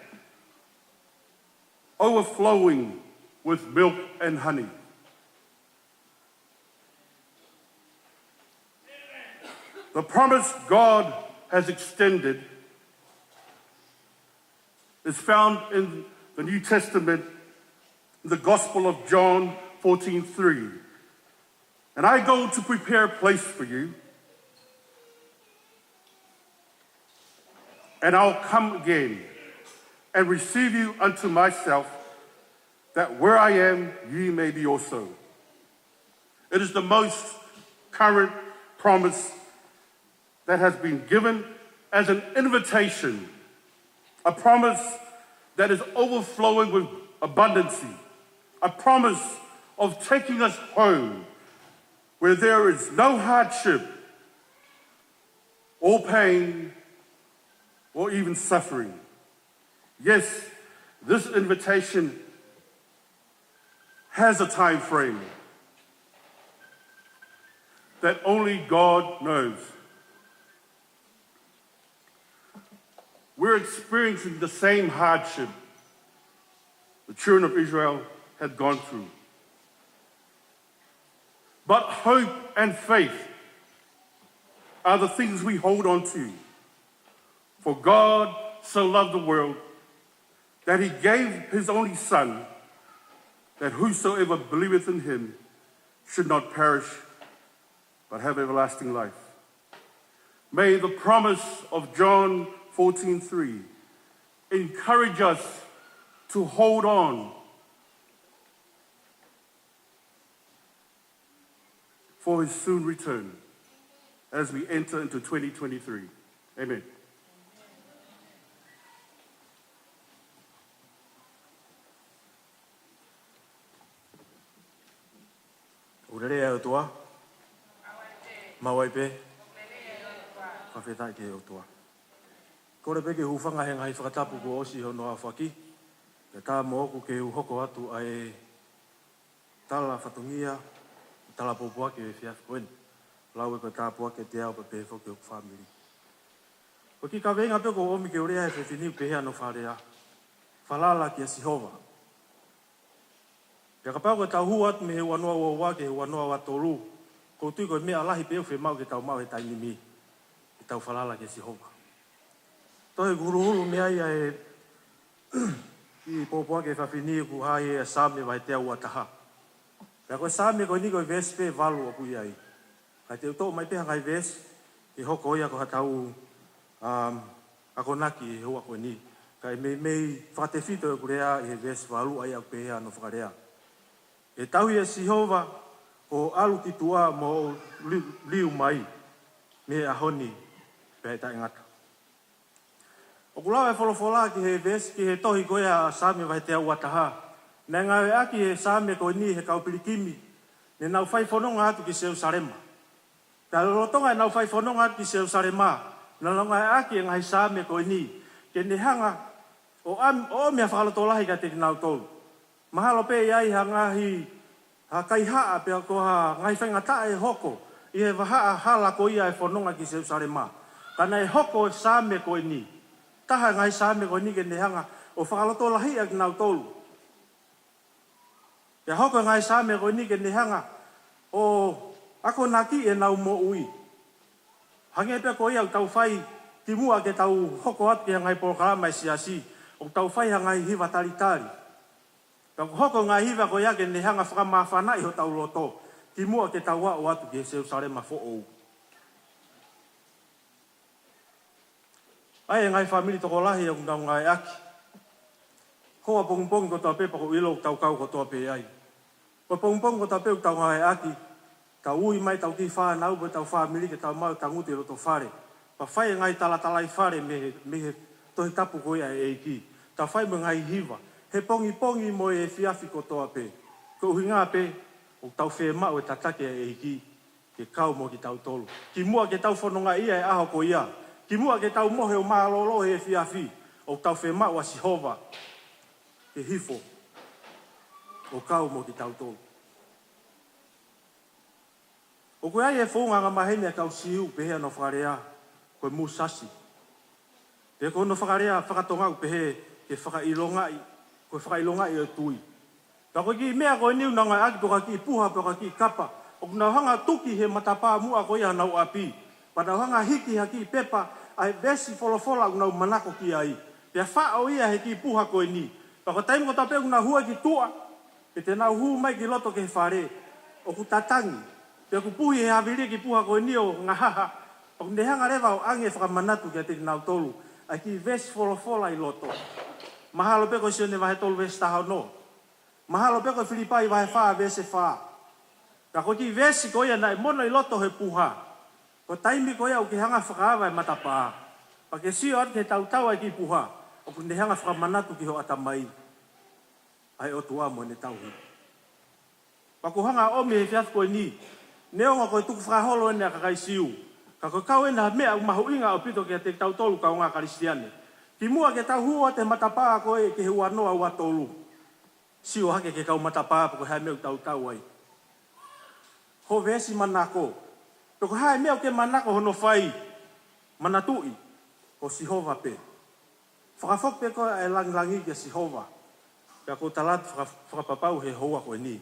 overflowing with milk and honey. The promise God has extended is found in the New Testament, in the Gospel of John fourteen three. And I go to prepare a place for you, and I'll come again and receive you unto myself, that where I am, ye may be also. It is the most current promise that has been given as an invitation, a promise that is overflowing with abundancy, a promise of taking us home where there is no hardship or pain or even suffering. Yes, this invitation has a time frame that only God knows. We're experiencing the same hardship the children of Israel had gone through. But hope and faith are the things we hold on to. For God so loved the world that he gave his only Son, that whosoever believeth in him should not perish, but have everlasting life. May the promise of John fourteen three encourage us to hold on for his soon return as we enter into twenty twenty-three. Amen. ʻOku lelei ʻa e ʻOtua. Maʻu ai pē. Fakafetaʻi ki he ʻOtua. Kole pē ke u hūfanga he ngaahi fakatapu kuo ʻosi hono aofaki. Kae ʻatā moʻoku ke u hoko atu ʻa e tala fatongia, tala pōpoaki ʻo e efiafi ko eni. Lau ē ko e tāpuaki kiate au pea pehē foki ki hoku fāmili. Ko e kiʻi kaveinga pē ʻoku ou ʻomi ke u lea he efiafi ni ʻoku pehē hono fakalea: Falala kia Sihova. Pea kapau ko ʻetau hū atu mei he ua noa ua ua ki he ua noa ua tolu, ʻoku ou tui ko e meʻa lahi pē ʻoku fiemaʻu ke tau maʻu he taimi ni, ke tau falala kia Sihova. Tohi ʻoku huluhulu mei ai ʻa e kiʻi pōpoaki he efiafi ni ʻoku hā ʻi he Saame vahe teau ua taha. Pea ko e Saame ko eni ko e veesi pē valu ʻoku ʻi ai. Ka te u toʻo mai pē ha ngaahi veesi ke hoko ia ko haʻatau, um, akonaki he houa ko eni. Kae meimei fakatefito ʻeku lea ʻi he veesi valu, ʻa ia ʻoku pehē hono fakalea: Ke tauhi ʻe Sihova ʻa hoʻo ʻalu ki tuʻa mo hoʻo li-, liu mai, mei he ʻaho ni pea ʻe taʻengata. ʻOku lau e folofola ki he veesi, ki he tohi ko ia Saame vahe teau ua taha. Naʻe ngāueʻaki e Saame ko eni he kau pilikimi ne nau fai fononga atu ki Selusalema. Pea lolotonga ʻenau fai fononga atu ki Selusalema, naʻa nau ngāueʻaki e ngaahi Saame ko eni ke ne hanga ʻo ʻam-, ʻo ʻomi ha fakalotolahi kiate kinautolu. Mahalo pē ʻi ai ha ngaahi, ha kaihaʻa pea ko ha ngaahi faingataʻa ʻe hoko ʻi he vahaʻa hala ko ia e fononga ki Selusalema. Ka naʻe hoko e Saame ko eni, taha e ngaahi Saame ko eni ke ne hanga ʻo fakalotolahiʻi ʻa kinautolu. Pea hoko e ngaahi Saame ko eni ke ne hanga ʻo akonakiʻi ʻenau moʻui. Hangē pē ko ia ʻoku tau fai kimuʻa ke tau hoko atu ki he ngaahi polokalama ʻa e siasi, ʻoku tau fai ha ngaahi hiva talitali. Ka ʻoku hoko e ngaahi hiva ko ia ke ne hanga ʻo fakamāfanaʻi hotau loto kimuʻa ke tau aʻu atu ki he Selusalema foʻou. ʻA e ngaahi fāmili tokolahi ʻoku nau ngāueʻaki. Ko e pongipongi kotoa pē pea ʻoku ou ʻilo ʻoku tau kau kotoa pē ai. Ko e pongipongi kotoa pē ʻoku tau ngāueʻaki, tau ui mai ʻetau kiʻi fānau mo ʻetau fāmili ke tau maʻu e tangutu ʻi loto fale. Pea fai e ngaahi talatalaifale mei he, mei he Tohi Tapu ko ia ʻa e ʻEiki. Tau fai mo e ngaahi hiva he pongipongi mo e efiafi kotoa pē. Ko e ʻuhinga pē ʻoku tau fiemaʻu e tataki ʻa e ʻEiki ke kau mo kitautolu. Kimuʻa ke tau fonongaʻi ʻa e ʻaho ko ia, kimuʻa ke tau mohe ʻo mālōlō he efiafi, ʻoku tau fiemaʻu ʻa Sihova ke hifo ʻo kau mo kitautolu. ʻOku ʻi ai e founga angamaheni ʻa e kau Siu, pehē hono fakalea ko e musasi. Pe ko hono fakalea fakatonga ʻoku pehē ke fakaʻilongaʻi, ko e fakaʻilongaʻi ʻo e tui. Ka ko e kiʻi meʻa ko eni ʻoku nau ngāueʻaki, pe ko ha kiʻi puha, pe ko ha kiʻi kapa, ʻoku nau hanga ʻo tuki he matapā muʻa ko ia honau ʻapi. Pea nau hanga ʻo hiki ha kiʻi pepa ʻa e veesi folofola ʻoku nau manako ki ai. Pea faʻo ia he kiʻi puha ko eni. Pea ko e taimi kotoa pē ʻoku nau hū ai ki tuʻa, pe te nau hū mai ki loto ki he fale, ʻoku tatangi, pe ʻoku puhi he havili e kiʻi puha ko eni ʻo ngahaha, ʻoku ne hanga leva ʻo ʻoange e fakamanatu kiate kinautolu ʻa e kiʻi veesi folofola ʻi loto. Mahalo pē ko e Sione vahe tolu veesi taha ono. Mahalo pē ko e Filipai vahe fā veesi fā. Ka ko e kiʻi veesi ko ia naʻe mono ʻi loto he puha, ko e taimi ko ia ʻoku ke hanga ʻo fakaava e matapā, pea ke sio atu ki he tautau ʻa e kiʻi puha, ʻoku ne hanga ʻo fakamanatu ki ho ʻatamai ʻa e ʻOtua mo ʻene tauhi. Pea ʻoku ou hanga ʻo ʻomi he efiafi ko eni, neongo ko e tukufakaholo eni ʻa e kakai Siu, ka ko e kau eni ha meʻa ʻoku mahuʻinga ʻaupito kiate kitautolu kaungā Kalisitiane. Kimuʻa ke tau hū atu he matapā ko ē ki he ua noa ua tolu, sio hake ki he kau matapā pe ko e hā e meʻa ʻoku tautau ai. Ho veesi manako, pe ko e hā e meʻa ʻoku ke manako hono fai, manatuʻi, ko Sihova pē. Fakafoki pē ko ē ʻa e langilangi kia Sihova. Pea ʻoku ou tala atu faka-, fakapapau he houa ko eni,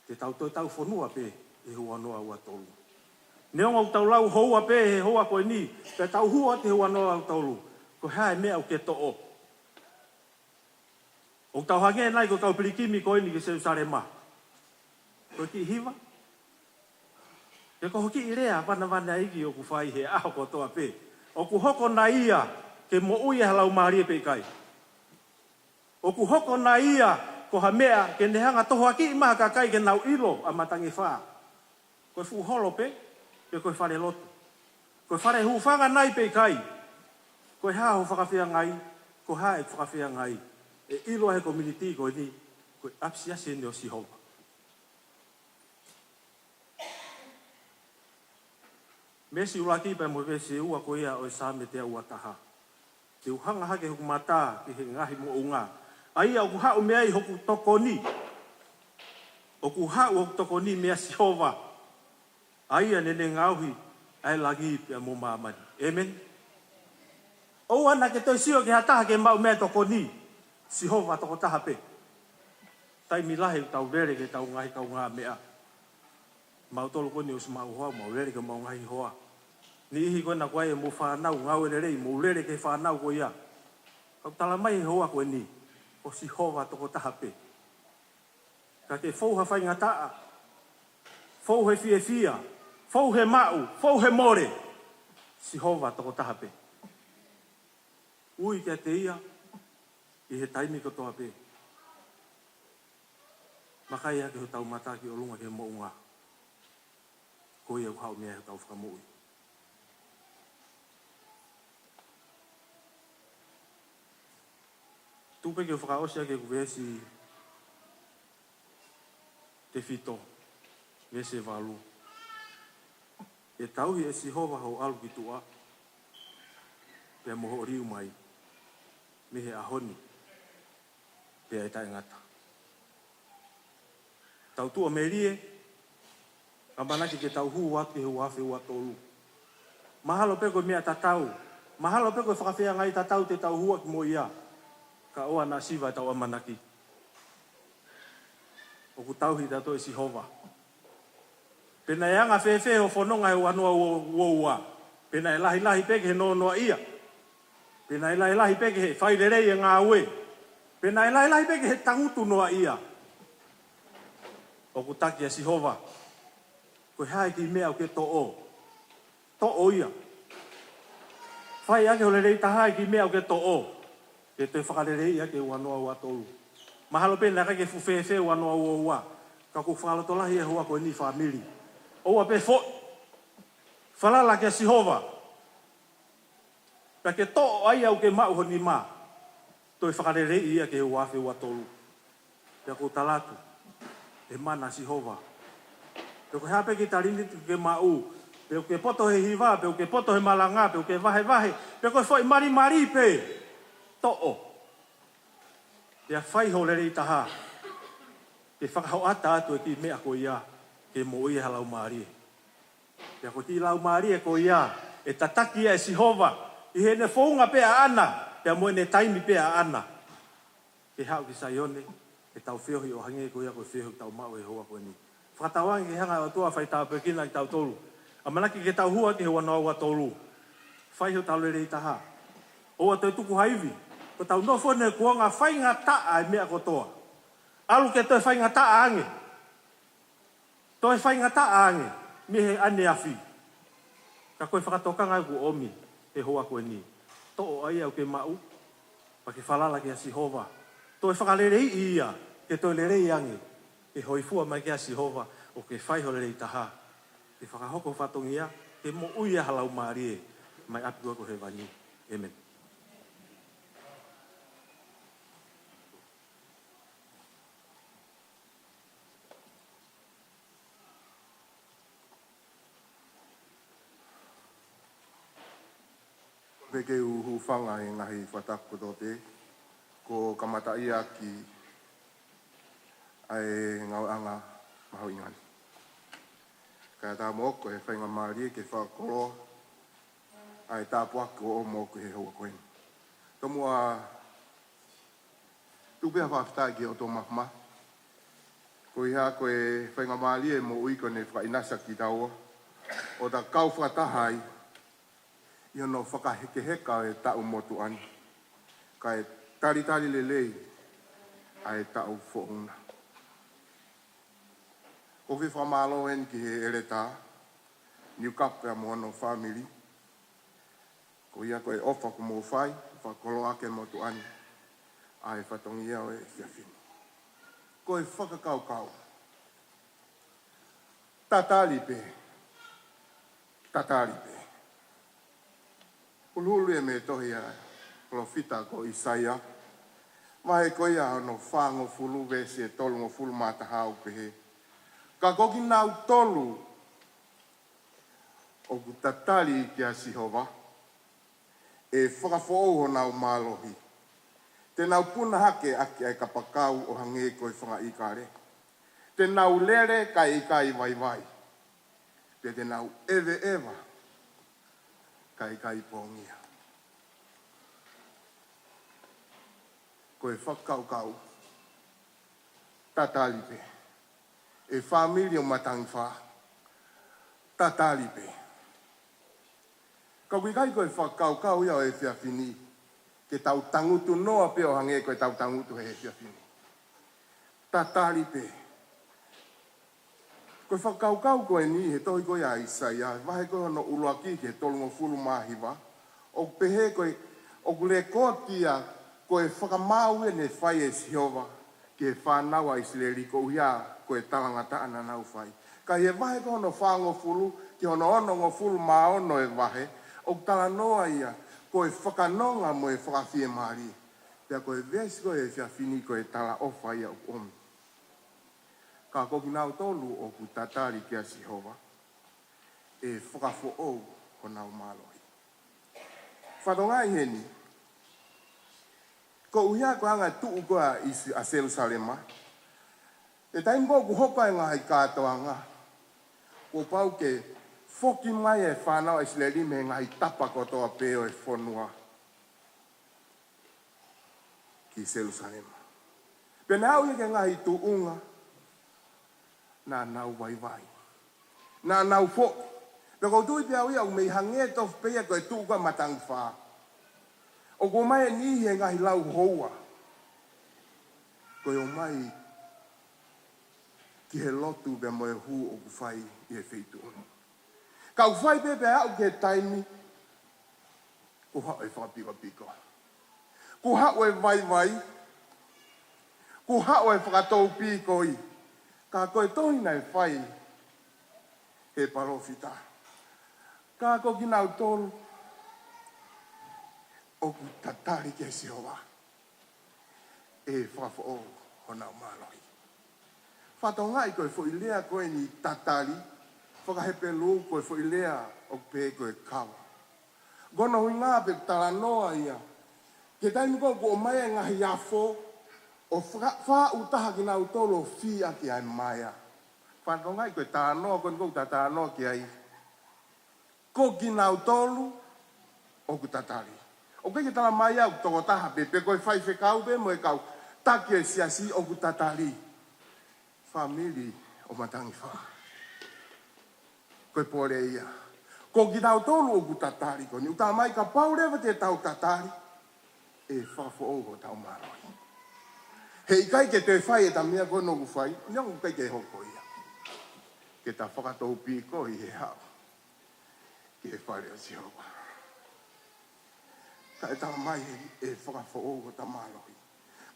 te tau toe taufonua pē he ua noa ua tolu. Neongo ʻoku tau lau houa pē he houa ko eni, pea tau hū atu he ua noa ua tolu, ko e hā e meʻa ʻoku ke toʻo? ʻOku tau hangē nai ko e kau pilikimi ko eni ki Selusalema? Ko e kiʻi hiva? Pe ko hoʻo kiʻi lea vanavanaiki ʻoku fai he ʻaho kotoa pē? ʻOku hoko nai ia ke moʻui ʻa e laumālie pe ʻikai? ʻOku hoko nai ia ko ha meʻa ke ne hanga ʻo tohoakiʻi mai ha kakai ke nau ʻilo ʻa e matangi fā? Ko e fuʻu holo pē, pe ko e fale lotu? Ko e fale hūfanga nai pe ʻikai? Ko e hā hoʻo fakafeangai? Ko e hā ʻeku fakafeangai? ʻE ʻilo ʻe he community ko eni ko e ʻapisiasi eni ʻo Sihova. Veesi ʻuluaki pea mo e veesi ua ko ia ʻo e Saame teau ua taha. Te u hanga hake hoku mata ki he ngaahi moʻunga, ʻa ia ʻoku haʻu mei ai hoku tokoni. ʻOku haʻu hoku tokoni meia Sihova, ʻa ia naʻa ne ngaohi ʻa e langi pea mo māmani. ʻĒmeni. ʻOua naʻa ke toe sio ki ha taha ke maʻu meʻatokoni. Sihova tokotaha pē. Taimi lahi ʻoku tau lele ki heʻetau ngaahi kaungāmeʻa. Mautolu ko eni ʻosi maʻu hoa, mau lele ki homau ngaahi hoa. Niʻihi ko ena ko ē ʻoku mou fānau, ngāue lelei, mou lele ki he fānau ko ia. Ka ʻoku tala mai he houa ko eni, ko Sihova tokotaha pē. Ka ke fou ha faingataʻa, fou he fiefia, fou he maʻu, fou he mole, Sihova tokotaha pē. Ui kiate ia ʻi he taimi kotoa pē. Vakai hake hotau mata ki ʻolunga ki he moʻunga. Ko ia ʻoku haʻu mei ai hotau fakamoʻui. Tuku pē ke u fakaʻosi ʻaki ʻeku veesi tefito, veesi valu. ʻE tauhi ʻe Sihova hoʻo ʻalu ki tuʻa, pea mo hoʻo liu mai, mei he ʻaho ni pea ʻe taʻengata. Tau tuʻu ʻo melie, ʻamanaki ke tau hū atu ki he ua afe ua tolu. Mahalo pē ko e meʻa tatau, mahalo pē ko e fakafeangai tatau te tau hū atu mo ia, ka ʻoua naʻa siva ʻetau ʻamanaki. ʻOku tauhi kitautolu ʻe Sihova. Pe naʻe anga fēfē hoʻo fononga he ua noa ua ua, pe naʻe lahilahi pē ki he nonoʻia, pe naʻe lahilahi pē ki he fai lelei e ngāue, pe naʻe lahilahi pē ki he tangutu noaʻia, ʻoku taki ʻa Sihova. Ko e hā e kiʻi meʻa ʻoku ke toʻo, toʻo ia. Fai ʻaki hoʻo lelei taha e kiʻi meʻa ʻoku ke toʻo, ke toe fakaleleiʻi ʻaki e ua noa ua tolu. Mahalo pē naʻe ʻikai ke fuʻu fēfē ua noa ua ua, ka ʻoku fakalotolahi e houa ko eni, fāmili. ʻOua pē foʻi, falala kia Sihova. Pea ke toʻo ʻa ia ʻoku ke maʻu ho nima, toe fakaleleiʻi ia ki he ua afe ua tolu. Pea ʻoku ou tala atu, ʻe mana ʻa Sihova. Pe ko e hā pē kiʻi talēniti ʻoku ke maʻu, pe ʻoku ke poto he hiva, pe ʻoku ke poto he malanga, pe ʻoku ke vahevahe, pe ko e foʻi malimali pē, toʻo. Pea fai hoʻo lelei taha ke fakahoʻata atu e kiʻi meʻa ko ia, ke moʻui ai ha laumālie. Pea ko e kiʻi laumālie ko ia, ʻe tataki ia ʻe Sihova ʻi heʻene founga pē ʻaʻana, pea mo ʻene taimi pē ʻaʻana, ke haʻu ki Saione, ke tau feohi ʻo hangē ko ia ko e feohi ʻoku tau maʻu he houa ko eni. Fakatauange ke hanga ʻe he ʻOtua ʻo faitāpuekina kitautolu. ʻAmanaki ke tau hū atu ki he ua noa ua tolu. Fai hotau lelei taha. ʻOua toe tuku ha ivi. Ko ʻetau nofo eni he kuonga faingataʻa e meʻa kotoa. ʻAlu ke toe faingataʻa ange. Toe faingataʻa ange mei he ʻaneafi. Ka ko e fakatokanga ʻoku ʻomi he houa ko eni. Toʻo ʻa ia ʻoku ke maʻu, pea ke falala kia Sihova. Toe fakaleleiʻi ia, ke toe lelei ange. Ke hōifua mai kia Sihova, ʻo ke fai hoʻo lelei taha. Ke fakahoko ho fatongia, ke moʻui ai ha laumālie, mai ʻapi ko ē ko hēvani. ʻĒmeni. Pea ke u hūfanga he ngaahi fakatapu kotoa pē, kuo kamataʻi ʻaki ʻa e ngāueʻanga mahuʻinga ni. Kae ʻatā moʻoku ʻa e faingamālie ke fakakoloa ʻa e tāpuaki kuo ʻomi moʻoku he houa ko eni. Tomuʻa tuku pē ha fakafetaʻi ki he ʻOtua Mafimafi. Ko ia ko e faingamālie e moʻui ko eni ʻoku fakaʻinasi kitaua ʻo ta kau fakataha ai ʻi hono fakahekeheka e taʻu motuʻa ni, kae talitali lelei ʻa e taʻu foʻou na. ʻOku ou fakamālō heni ki he ʻeletā Niukapu pea mo hono fāmili. Ko ia ko e ʻofa kuo mou fai, fakakoloa ʻaki e motuʻa ni ʻa e fatongia ʻo e efiafi ni. Ko e fakakaukau, tatali pē, tatali pē. Huluhulu ia mei he tohi ʻa e palōfita ko ʻAisea, vahe ko ia hono fāngofulu, veesi ʻe tolungofulu mā taha, ʻoku pehē: Ka ko kinautolu ʻoku tatali kia Sihova, ʻe fakafoʻou honau mālohi. Te nau puna hake ʻaki ʻa e kapakau ʻo hangē ko e fanga ʻīkale. Te nau lele kae ʻikai vaivai, pea te nau ʻeveʻeva kae ʻikai pongia. Ko e fakakaukau, tatali pē. ʻE fāmili ʻo Matangifā, tatali pē. Ka ʻoku ʻikai ko e fakakaukau ia ʻo e efiafi ni ke tau tangutu noa pē ʻo hangē ko ʻetau tangutu he efiafi ni. Tatali pē. Ko e fakakaukau ko eni he tohi ko ia ʻa ʻAisea, vahe ko hono ʻuluaki ki he tolungofulu mā hiva, ʻoku pehē ko e, ʻoku lekooti ia ko e fakamaau ia naʻe fai ʻe Sihova ki he fānau ʻa ʻIsileli koeʻuhi ko e talangataʻa naʻa nau fai. Ka ʻi he vahe ko hono fāngofulu ki hono onongofulu mā ono e vahe, ʻoku talanoa ia ko e fakanonga mo e fakafiemālie. Pea ko e veesi ko ē he efiafi ni ko e talaʻofa ia ʻoku ʻomi. Ka ko kinautolu ʻoku tatali kia Sihova, ʻe fakafoʻou honau mālohi. Fakatokangaʻi heni, koeʻuhi ko e anga e tuʻu ko ē ʻa ʻIsi-, ʻa Selusalema, he taimi ko ē ʻoku hoko ai e ngaahi kātoanga, kuo pau ke foki mai e fānau ʻa ʻIsileli mei he ngaahi tapa kotoa pē ʻo e fonua ki Selusalema. Pea naʻe aʻu ia ki he ngaahi tuʻunga naʻa nau vaivai, naʻa nau foʻi. Pea ʻoku ou tui pē au ia ʻoku mei hangē tofu pē ia ko e tuʻu ko ē ʻa Matangifā. ʻOku ʻomai e niʻihi he ngaahi lau houa ko e ʻomai ki he lotu pea mo e hū ʻoku fai ʻi he feituʻu ni. Ka ʻoku fai pē pea aʻu ki he taimi kuo haʻu e fakapikopiko. Kuo haʻu e vaivai. Kuo haʻu e fakatoupīkoi. Ka ko e tohi naʻe fai he palōfita, ka ko kinautolu ʻoku tatali kia Sihova, ʻe fakafoʻou honau mālohi. Fakatokangaʻi ko e foʻi lea ko eni tatali, fakahepelū ko e foʻi lea ʻoku pehē ko e kava. Ko hono ʻuhinga pē talanoa ia ki he taimi ko ē ʻoku ʻomai e ngaahi afo ʻo faka-, faʻu taha kinautolu ʻo fī ʻaki ʻa e maea. Fakatokangaʻi ko e talanoa ko eni ʻoku ta talanoa ki ai, ko kinautolu ʻoku tatali. ʻOku ʻikai ke tala mai ʻoku tokotaha pē, pe ko e faifekau pē mo e kau taki e siasi ʻoku tatali. Fāmili ʻo Matangifā, ko e pole ia. Ko kinautolu ʻoku tatali ko eni. ʻOku tala mai kapau leva te tau tatali, ʻe fakafoʻou hotau mālohi. He ʻikai ke toe fai ʻeta meʻa ko ē ʻoku fai, neongo ʻoku ʻikai ke hoko ia, ke ta fakatoupīkoi he haʻu ki he fale ʻo Sihova. Ka ʻe tala mai ʻe fakafoʻou hota mālohi.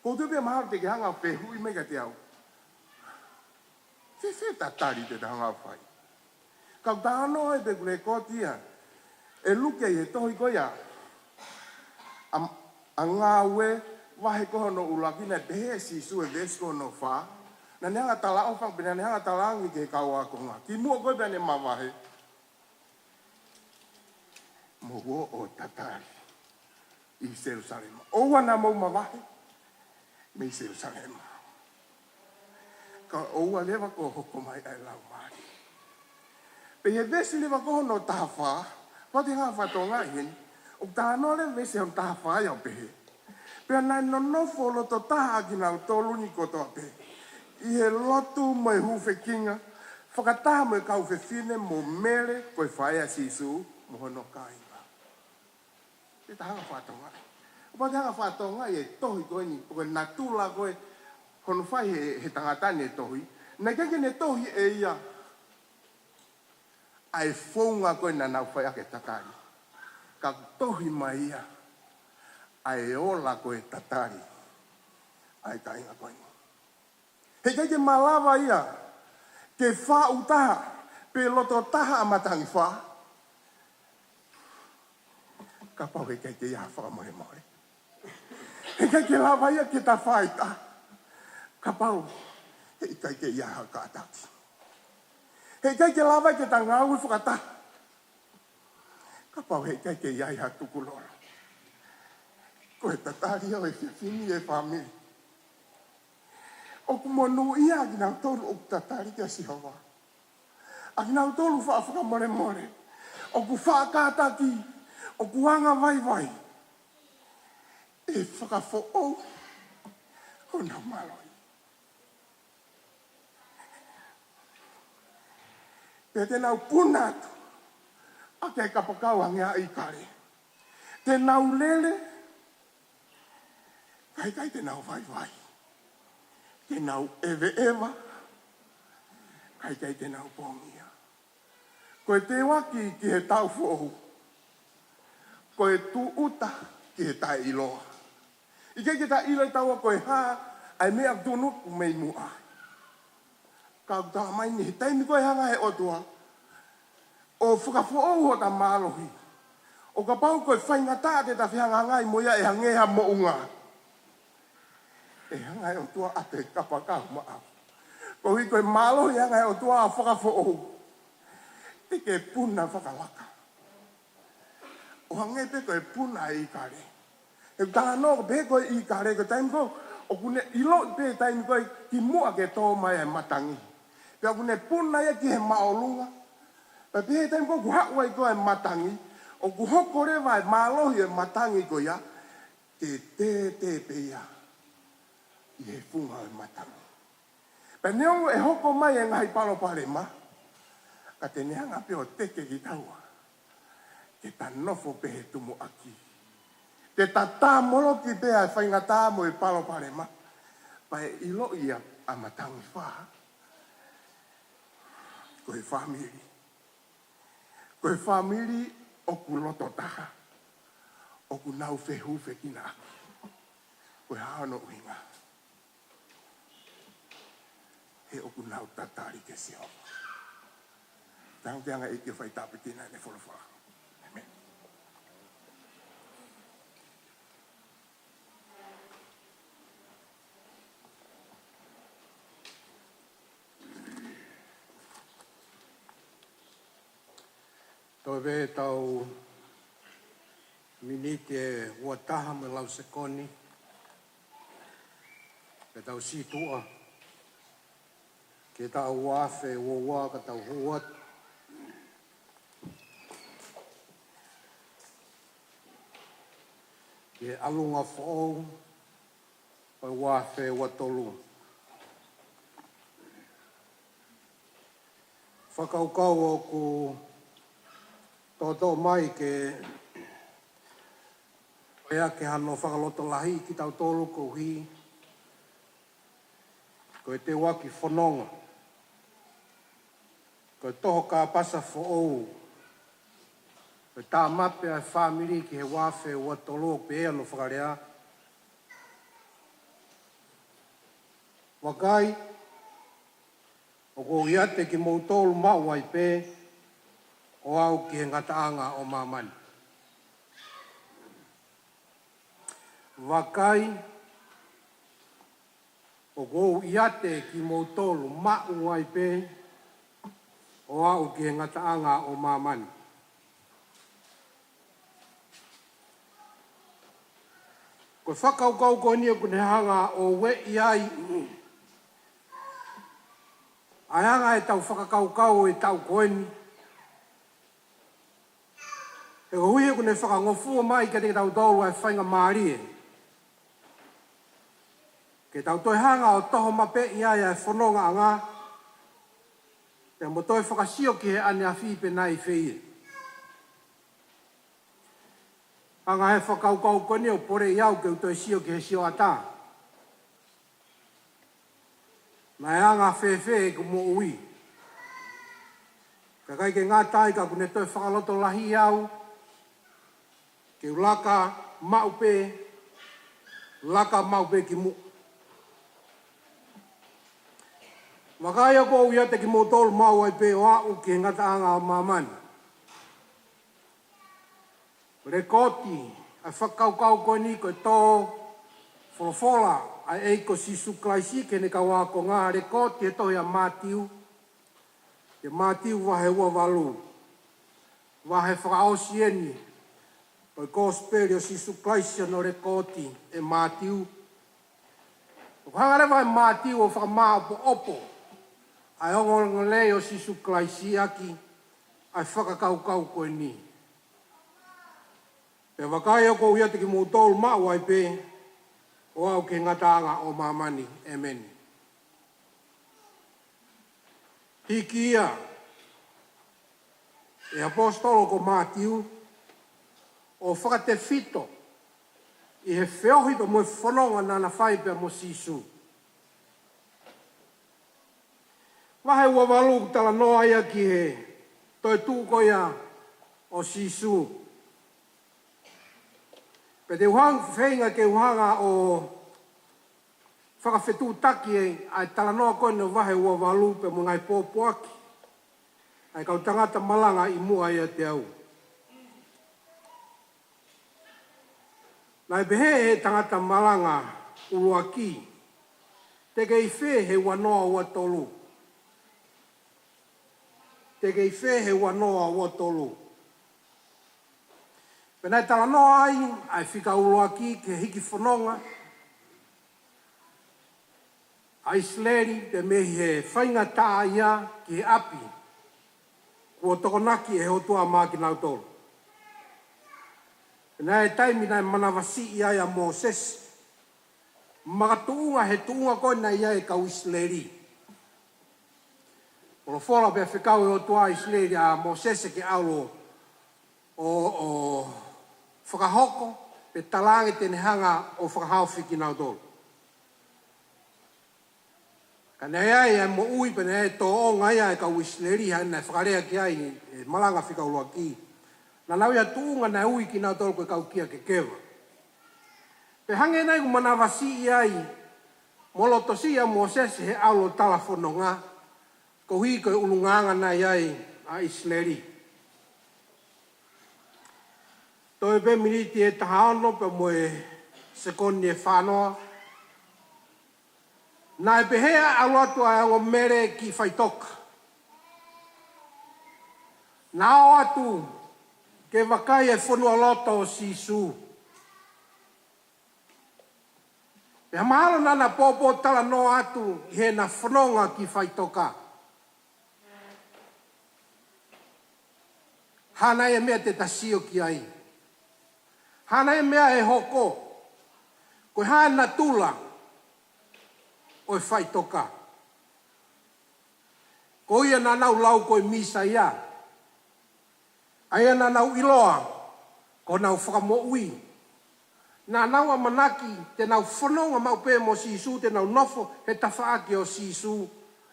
ʻOku ou tui pē mahalo te ke hanga ʻo fehuʻi mai kiate au, fēfē tatali te ta hanga ʻo fai? Ka ʻoku talanoa ai pē ʻoku lekooti ia ʻe Luke ʻi he tohi ko ia ʻa, ʻa Ngāue, vahe ko hono ʻuluaki, naʻe pehē ʻe Sīsū he veesi ko hono fā, naʻa ne hanga ʻo talaʻofa, pea naʻa ne hanga ʻo talaange ki he kau ākonga kimuʻa ko ē pea ne mavahe: Mou ō ʻo tatali ʻi Selusalema. ʻOua naʻa mou mavahe mei Selusalema, kae ʻoua leva kuo hoko mai ʻa e Laumālie. Pea ʻi he veesi leva ko hono taha fā, pea te u hanga ʻo fakatokangaʻi heni, ʻoku talanoa leva e veesi hono taha fā ia ʻo pehē: Pea naʻe nonofo loto taha ʻa kinautolu ni kotoa pē ʻi he lotu mo e hūfekinga, fakataha mo e kau fefine mo Mele ko e faʻē ʻa Sīsū mo hono kāinga. Te ta hanga ʻo fakatonga. ʻOku te hanga ʻo fakatonga e tohi ko eni, ko e natula ko ē hono fai he, he tangata ni e tohi. Naʻe ʻikai ke ne tohi ʻe ia ʻa e founga ko ē naʻa nau fai ʻaki e tatali. Ka ʻoku tohi mai ia ʻa e ola ko ē tatali ʻa e kāinga ko eni. Heʻikai ke malava ia ke faʻu taha pe loto taha ʻa matangi fā. Kapau heʻikai ke ʻi ai ha fakamolemole. Heʻikai ke lava ia ke ta fai taha. Kapau heʻikai ke ʻi ai ha kātaki. Heʻikai ke lava ke ta ngāue fakataha. Kapau heʻikai ke ʻi ai ha tukulolo. Ko e tatali ʻo e efiafi ni e fāmili. ʻOku monūʻia ʻa kinautolu ʻoku tatali kia Sihova. ʻA kinautolu faʻa fakamolemole. ʻOku faʻa kātaki. ʻOku anga vaivai. ʻE fakafoʻou honau mālohi. Pea te nau puna atu ʻaki e kapakau ange ʻa ʻIkale. Te nau lele, kae ʻikai te nau vaivai. Te nau ʻeveʻeva, kae ʻikai te nau pongia. Ko e teuaki ki he taʻu foʻou, ko e tūʻuta ki he taʻeʻiloa. ʻIkai ke ta ʻilo ʻe taua ko e hā ʻa e meʻa ʻoku tuʻunuku mei muʻa. Ka ʻoku tala mai ni he taimi ko ē hanga he ʻOtua ʻo fakafoʻou hota mālohi, ʻo kapau ko e faingataʻa te ta fehangahangai mo ia ʻe hangē ha moʻunga, ʻe hanga he ʻOtua ʻo ʻoatu e kapakau maʻau. Koeʻuhi ko e mālohi hanga he ʻOtua ʻo fakafoʻou, te ke puna fakalaka. ʻO hangē pē ko e puna ʻa ʻIkale. ʻE talanoa ko ē pē ko ē ʻIkale ko e taimi ko ē ʻoku ne ʻiloʻi pē taimi ko ē kimuʻa ke tō mai e matangi. Pea ʻoku ne puna ia ki he māʻolunga. Pea pehē taimi ko ē ʻoku haʻu ai ko ē e matangi, ʻoku hoko leva e mālohi e matangi ko ia ke tētē pē ia ʻi he funga e matangi. Pea neongo ʻe hoko mai e ngaahi palopalema, ka te ne hanga pē ʻo teke kitaua ke ta nofo pē he tumuʻaki. Ke ta tāmoloki pē ʻa e faingataʻa mo e palopalema, pea ʻe ʻiloʻi ʻa, ʻa matangi fā ko e fāmili. Ko e fāmili ʻoku loto taha, ʻoku nau fehūfekina ʻaki. Ko e hā hono ʻuhinga? He ʻoku nau tatali kia Sihova. Tau ke anga e ʻEiki ʻo fai tāpuekina ʻene folofola. ʻĒmeni. Toe ʻi ai ʻetau miniti ʻe ua taha mo e lau sekoni, pea tau sītuʻa ki he taʻu ua afe ua ua ka tau hū atu ki he ʻalunga foʻou ʻo e ua afe ua tolu. Fakakaukau ʻoku toʻotoʻo mai ke ʻoange hano fakalotolahi kitautolu koeʻuhi ko e teuaki fononga, ko e toho kāpasa foʻou, ko e tāmape ʻa e fāmili ki he ua afe ua tolu, pehē hono fakalea: Vakai, ʻoku ou ʻiate kimoutolu maʻu ai pē ʻo aʻu ki he ngataʻanga ʻo māmani. Vakai, ʻoku ou ʻiate kimoutolu maʻu ai pē ʻo aʻu ki he ngataʻanga ʻo māmani. Ko e fakakaukau ko eni ʻoku ne hanga ʻo ueʻi ai ʻa e anga ʻetau fakakaukau ʻo e taʻu ko eni. He koeʻuhi ʻoku ne fakangofua mai kiate kitautolu ʻa e faingamālie Ke tau toe hanga ʻo toho mapeʻi ai ʻa e fonongaʻanga, pea mo toe fakasio ki he ʻaneafi pe naʻe ʻi fē ia. Hanga ʻe he fakakaukau ko eni ʻo poleʻi au ke u toe sio ki he sioʻata. Naʻe anga fēfē ʻeku moʻui? Ka ʻikai ke ngata ai ka kuo ne toe fakalotolahi au, ke u laka maʻu pē, laka maʻu pē ki muʻa. Vakai ʻoku ou ʻiate kimoutolu maʻu ai pē ʻo aʻu ki he ngataʻanga ʻo māmani. Lekooti ʻa e fakakaukau ko eni ko e tō folofola ʻa e ʻEiki ko Sīsū Kalaisi ki heʻene kau ākonga, lekooti he tohi ʻa Mātiu, ʻi he Mātiu vahe ua valu. Vahe fakaʻosi eni ʻo e Kosipeli ʻo Sīsū Kalaisi ʻi hono lekooti ʻe Mātiu. ʻOku hanga leva ʻe Mātiu ʻo fakamāʻopoʻopo ʻa e ongoongolelei ʻo Sīsū Kalaisi ʻaki ʻa e fakakaukau ko eni. Pea vakai ʻoku ou ʻiate kimoutolu maʻu ai pē ʻo aʻu ki he ngataʻanga ʻo māmani. ʻĒmeni. Hiki ia ʻe he ʻaposetolo ko Mātiu ʻo fakatefito ʻi he feohi pea mo e fononga naʻa na fai pea mo Sīsū. Vahe ua valu ʻoku talanoa ia ki he toetuʻu ko ia ʻo Sīsū. Pea te u hanga, feinga ke u hanga ʻo fakafetuʻutaki ʻa e talanoa ko eni ʻo vahe ua valu pea mo e ngaahi pōpoaki ʻa e kau tangata malanga ʻi muʻa ʻiate au. Naʻe pehē ʻe he tangata malanga ʻuluaki, te ke ʻi fē he ua noa ua tolu? Te ke ʻi fē he ua noa ua tolu? Pea naʻe talanoa ai ʻa e fika ʻuluaki ki he hiki fononga ʻa ʻIsileli, pea mei he faingataʻaʻia ki he ʻapi kuo tokonaki ʻe he ʻOtua maʻa kinautolu. Pea naʻe taimi naʻe manavasiʻi ai ʻa Mōsese, makatuʻunga he tuʻunga ko ē naʻe ʻi ai e kau ʻIsileli. Folofola pea fekau ʻe he ʻOtua ʻa ʻIsileli ʻa Mōsese ke ʻalu ʻo, ʻo fakahoko, pea talaange te ne hanga ʻo fakahaofi kinautolu. Ka naʻe ʻi ai ʻa e moʻui pea naʻe ʻi ai e tōʻonga ia ʻa e kau ʻIsileli, hangē naʻe fakalea ki ai ʻe he malanga fika ʻuluaki. Naʻa nau ʻi ha tuʻunga naʻe ui kinautolu ko e kau kia kekeva. Pea hangē naʻe ʻi ai ʻeku manavasiʻi ai mo lotosiʻi ʻa Mōsese he ʻalu ʻo tala fononga, koeʻuhi ko e ʻulungaanga naʻe ʻi ai ʻa ʻIsileli. Toe pē miniti ʻe taha ono pea mo e sekoni ʻe fā noa. Naʻe pehē ʻa e ʻalu atu ʻa e ongo mele ki faʻitoka. Na ō atu ke vakai e fonualoto ʻo Sīsū. Pea mahalo naʻa na pōpōtalanoa atu ʻi heʻena fononga ki faʻitoka. Hā nai e meʻa te ta sio ki ai? Hā nai e meʻa ʻe hoko? Ko e hā e natula ʻo e faʻitoka? Ko ia naʻa nau lau ko e Mīsaia, ʻa ia naʻa nau ʻiloa ko honau fakamoʻui. Naʻa nau ʻamanaki te nau fononga maʻu pē mo Sīsū, te nau nofo he tafaʻaki ʻo Sīsū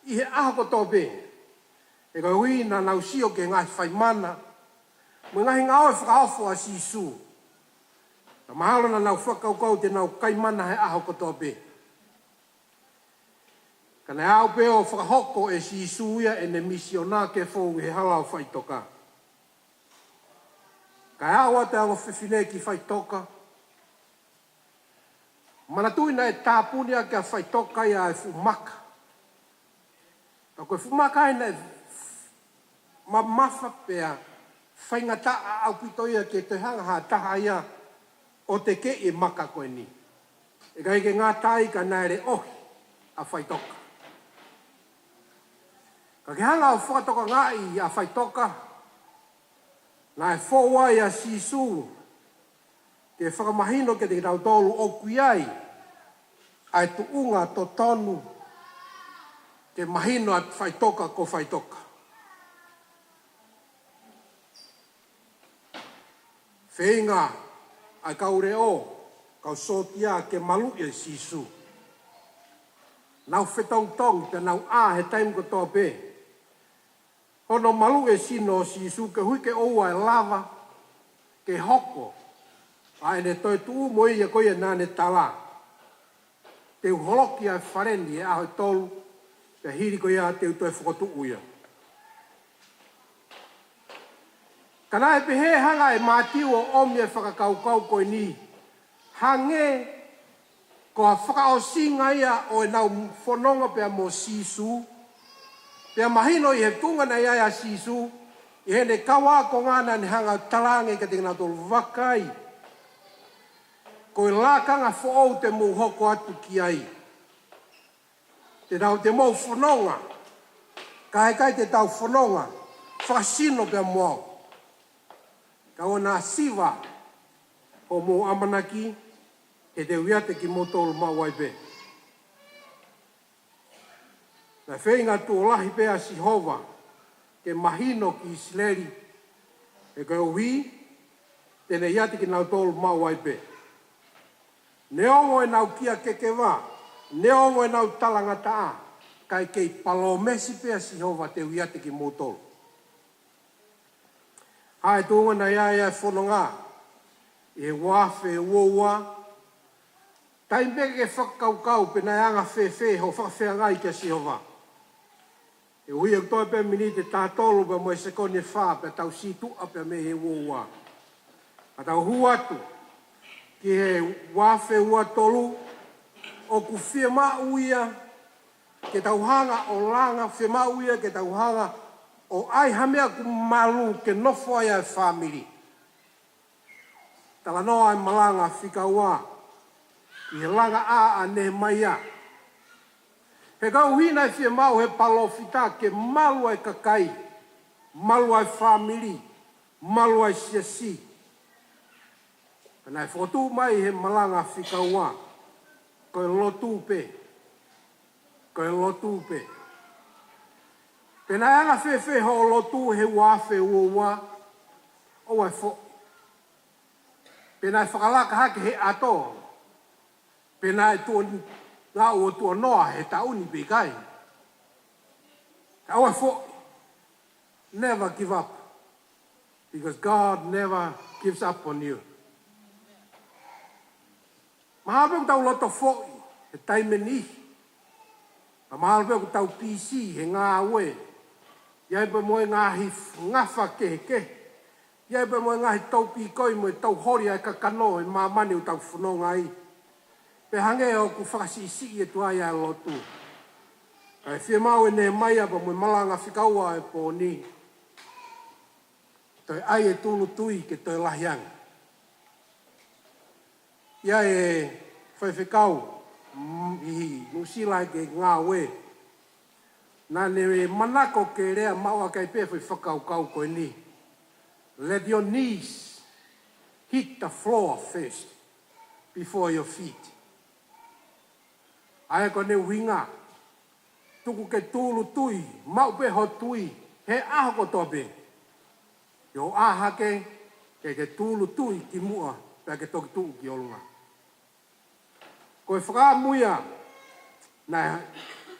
ʻi he ʻaho kotoa pē. He koeʻuhi naʻa nau sio ki he ngaahi faimana mo e ngaahi ngāue fakaofo ʻa Sīsū. Ka mahalo naʻa nau fakakaukau te nau kai mana he ʻaho kotoa pē. Ka naʻe aʻu pē ʻo fakahoko ʻe Sīsū ia ʻene misiona ke fou ʻi he hala ʻo faʻitoka. Kae aʻu atu e ongo fefine ki faʻitoka. Manatuʻi naʻe tāpuni ʻaki ʻa faʻitoka ia ʻa e fuʻu maka. Ka ko e fuʻu maka ia naʻe mamafa pea faingataʻa ʻaupito ia ke toe hanga ha taha ia ʻo tekeʻi e maka ko eni. ʻIkai ke ngata ai ka naʻe leʻohi ʻa faʻitoka. Ka ke hanga ʻo fakatokangaʻi ʻa faʻitoka, naʻe fou ai ʻa Sīsū ke fakamahino kiate kitautolu ʻoku ʻi ai ʻa e tuʻunga totonu ke mahino ʻa e faʻitoka ko e faʻitoka. Feinga ʻa e kau leʻo, kau sōtia ke maluʻi ʻa Sīsū. Nau fetongitongi pea nau ʻā he taimi kotoa pē. Hono maluʻi e sino ʻo Sīsū koeʻuhi ke ʻoua ʻe lava ke hoko ʻa ʻene toetuʻu mo ia ko ia naʻa ne tala: Te u holoki ʻa e fale ni he ʻaho ʻe tolu, pea hili ko ia te u toe fokotuʻu ia. Ka naʻe pehē hanga ʻe Mātiu ʻo ʻomi e fakakaukau ko eni, hangē ko ha fakaʻosinga ia ʻo ʻenau fononga pea mo Sīsū, pea mahino ʻi he tuʻunga naʻe ʻi ai ʻa Sīsū, ʻi heʻene kau ākonga naʻa ne hanga ʻo talaange kiate kinautolu: Vakai, ko e lakanga foʻou te mou hoko atu ki ai. Te tau, te mou fononga, ka ʻikai te tau fononga fakasino pea mo au. Ka ʻoua naʻa siva hoʻomou ʻamanaki, he te u ʻiate kimoutolu maʻu ai pē. Naʻe feinga tuʻo lahi pē ʻa Sihova ke mahino ki ʻIsileli, he koeʻuhi te ne ʻiate kinautolu maʻu ai pē. Neongo ʻenau kia kekeva, neongo ʻenau talangataʻa, kae kei palōmesi pē ʻa Sihova: Te u ʻiate kimoutolu. ʻA e tuʻunga naʻe ʻi ai ʻa e fononga ʻi he ua afe ua ua, taimi pē ke fakakaukau pe naʻe anga fēfē hoʻo fakafeangai kia Sihova. He ʻoku ʻi ai kotoa pē miniti ʻe taha tolu pea mo e sekoni ʻe fā pea tau sītuʻa pea mei he ua ua. Ka tau hū atu ki he ua afe ua tolu, ʻoku fiemaʻu ia ke tau hanga ʻo langa, fiemaʻu ia ke tau hanga ʻo ʻai ha meʻa ʻoku malu ke nofo ai ʻa e fāmili. Talanoa ʻa e malanga Fika Ua ʻi he langa ʻa, ʻa Nehemaia. He koeʻuhi naʻe fiemaʻu he palōfita ke malu ʻa e kakai, malu ʻa e fāmili, malu ʻa e siasi. Pea naʻe fokotuʻu mai he malanga Fika Ua, ko e lotu pē. Ko e lotu pē. Pe naʻe anga fēfē hoʻo lotu he ua afe ua ua, ʻoua ʻe foʻi. Pe naʻe fakalaka hake he ʻato, pe naʻe tuʻo, naʻa ʻoku tuʻo noa he taʻu ni pe ʻikai, ʻoua ʻe foʻi. Never give up, because God never gives up on you. Mahalo pē ʻoku tau loto foʻi he taimi ʻe niʻihi. Pea mahalo pē ʻoku tau pīsī he ngāue. ʻI ai pē mo e ngaahi ngafa kehekehe. ʻI ai pē mo e ngaahi tōpikoi mo e tau holi ʻa e kakano ʻi māmani ʻoku tau fononga ai. Pea hangē ʻoku fakasiʻisiʻi atu ai ʻa e lotu. Kae fiemaʻu ʻe Nehemaia pea mo e malanga Fika Ua ʻo e pō ni, toe ʻai e tūʻulutui ke toe lahi ange. ʻI ai e faifekau, mm, ʻi Nuʻusila ʻoku ngāue. Naʻa ne manako ke lea maʻu ʻaki pē foʻi fakakaukau ko eni: Let your knees hit the floor first before your feet. ʻA ia ko ʻene ʻuhinga, tuku ke tūʻulutui, maʻu pē ho tui he ʻaho kotoa pē. ʻI hoʻo ʻā hake, ke ke tūʻulutui ki muʻa, pea ke toki tuʻu ki ʻolunga. Ko e fakaʻamu ia naʻe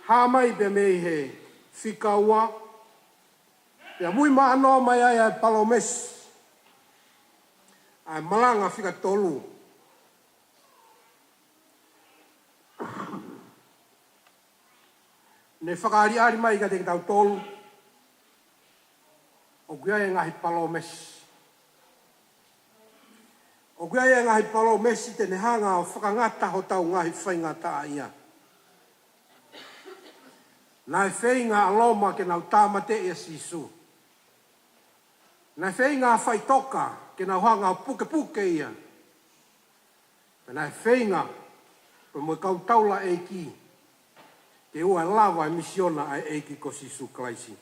hā mai pea mei he Fika Ua, pea muimui mānoa mai ai ʻa e palōmesi ʻa e malanga Fika Tolu. Ne fakaʻaliʻali mai kiate kitautolu, ʻoku ʻi ai e ngaahi palōmesi. ʻOku ʻi ai e ngaahi palōmesi te ne hanga ʻo fakangata hotau ngaahi faingataʻaʻia. Naʻe feinga ʻa Loma ke nau tāmateʻi ʻa Sīsū. Naʻe feinga ʻa faʻitoka ke nau hanga ʻo pukepuke ia. Pea naʻe feinga pea mo e kau taulaʻeiki ke ʻoua ʻe lava e misiona ʻa e ʻEiki ko Sīsū Kalaisi.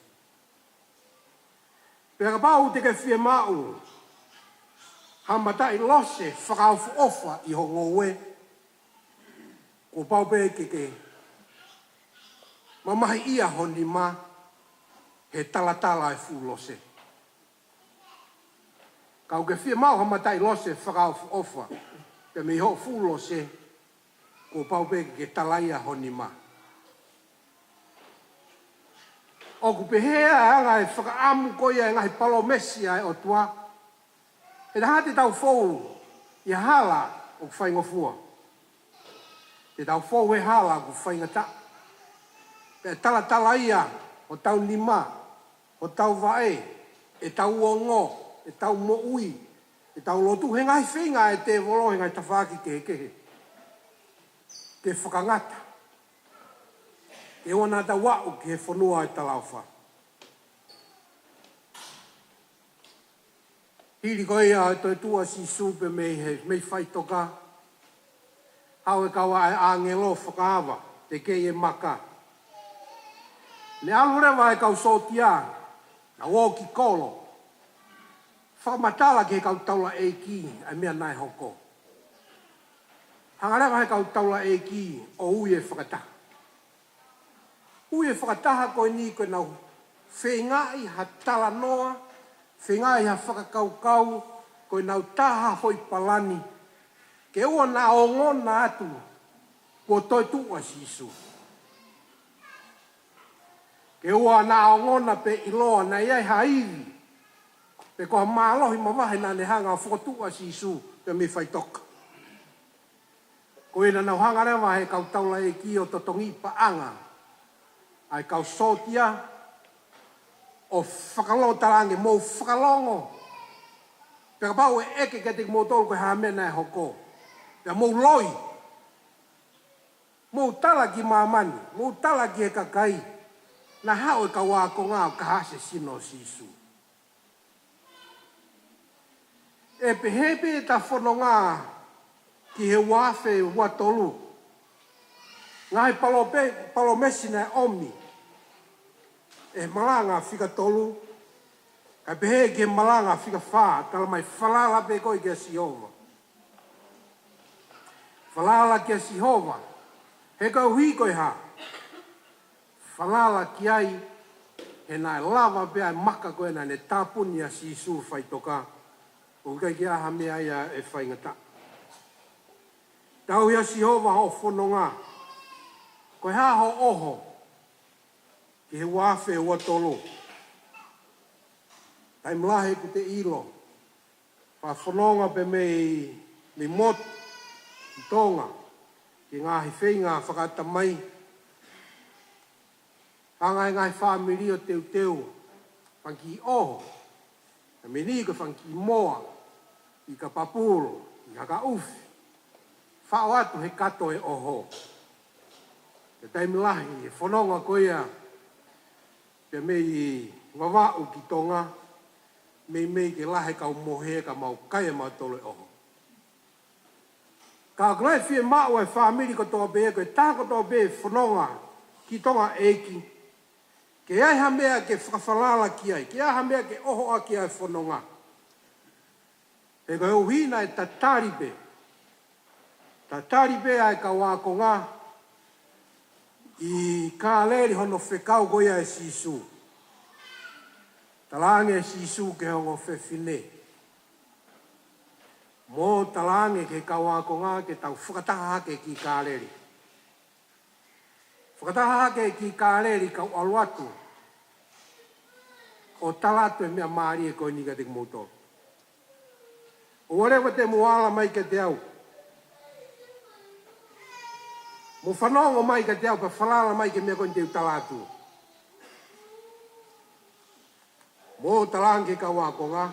Pea kapau te ke fiemaʻu ha mataʻi lose fakaʻofoʻofa ʻi ho ngoue, Kuo pau pē ke ke mamahiʻia ho nima he talatala e fuʻu lose. Ka ʻoku ke fiemaʻu ha mataʻi lose fakaʻofoʻofa pē mei hoʻo fuʻu lose, kuo pau pē ke ke talaʻia ho nima. ʻOku pehē ʻa e anga e fakaʻamu ko ia e ngaahi palōmesi ʻa e ʻOtua. He taha te tau fou ʻi ha hala ʻoku faingofua. Te tau fou he hala ʻoku faingataʻa. Pea talatalaʻia hotau nima, hotau vaʻe, ʻetau ongo, ʻetau moʻui, ʻetau lotu, he ngaahi feinga ʻa e tēvolo he ngaahi tafaʻaki kehekehe ke fakangata, ke ʻoua naʻa tau aʻu ki he fonua ʻo e talaʻofa. Hili ko ia ʻa e toetuʻu ʻa Sīsū pē mei he, mei faʻitoka, haʻu e kau ʻa e ʻāngelo fakaava, tekeʻi e maka. Ne ʻalu leva e kau sōtia, nau ō ki kolo, fakamatala ki he kau taulaʻeiki ʻa e meʻa naʻe hoko. Hanga leva he kau taulaʻeiki ʻo ui e fakataha. Ui e fakataha ko eni ko ʻenau feingaʻi ha talanoa, feingaʻi ha fakakaukau, ko ʻenau tā ha foʻi palani, ke ʻoua naʻa ongona atu kuo toetuʻu ʻa Sīsū. Ke ʻoua naʻa ongona pe ʻiloa naʻe ʻi ai ha ivi, pe ko ha mālohi mavahe naʻa ne hanga ʻo fokotuʻu ʻa Sīsū pē mei faʻitoka. Ko ia naʻa nau hanga leva he kau taulaʻeiki ʻo totongi paʻanga ʻa e kau sōtia, ʻo fakalongo, talaange, mou fakalongo. Pea kapau ʻe ʻeke kiate kimoutolu ko e hā e meʻa naʻe hoko, pea mou loi. Mou tala ki māmani, mou tala ki he kakai, naʻe haʻu e kau ākonga ʻo kahaʻasi e sino ʻo Sīsū. ʻE pehē pē ʻeta fononga ki he ua afe ua tolu. Ngaahi palope-, palōmesi naʻe ʻomi ʻe he malanga fika tolu, kae pehē ki he malanga fika fā, talamai falala pē koe kia Sihova. Falala kia Sihova. He koeʻuhi ko e hā? Falala ki ai, he naʻe lava pē ʻa e maka ko ē naʻa ne tāpuni ʻa Sīsū faʻitoka, ʻoku ʻikai ke ʻi ai ha meʻa ia ʻe faingataʻa. Tauhi ʻa Sihova hoʻo fononga. Ko e hā hoʻo ʻoho ki he ua afe ua tolu? Taimi lahi ʻoku te ʻilo, fakafononga pē mei, mei motu ki Tonga, ki he ngaahi feinga fakaʻatamai. Hanga ʻe he ngaahi fāmili ʻo teuteu fanga kiʻi ʻoho, taimi ni ko e fanga kiʻi moa, ʻi ka papulu, ʻi ka ka ʻufi, faʻo atu he kato e ʻoho. Ko e taimi lahi e fononga ko ia, pea mei Vavaʻu ki Tonga, meimei ke lahi e kau mohe ka mau kai ʻe mautolu e ʻoho. Ka ʻoku ʻikai fiemaʻu ʻe he fāmili kotoa pē, ko e taha kotoa pē fononga ki Tonga ʻEiki, ke ʻi ai ha meʻa ke fakafalala ki ai, ke ʻi ai ha meʻa ke ʻoho ʻaki ʻa e fononga. He koeʻuhi naʻe tatali pē, tatali pē ʻa e kau ākonga ʻi Kāleli hono fekau ko ia ʻe Sīsū. Talaange ʻe Sīsū ki he ongo fefine, mou talaange ki he kau ākonga ke tau fakataha hake ki Kāleli. Fakataha hake ki Kāleli kau ʻalu atu ʻo tala atu e meʻa mālie ko eni kiate kimoutolu. ʻOua leva te mou ala mai kiate au. Mou fanongo mai kiate au pea falala mai ki he meʻa ko eni te u tala atu. Mou talaange ki he kau ākonga,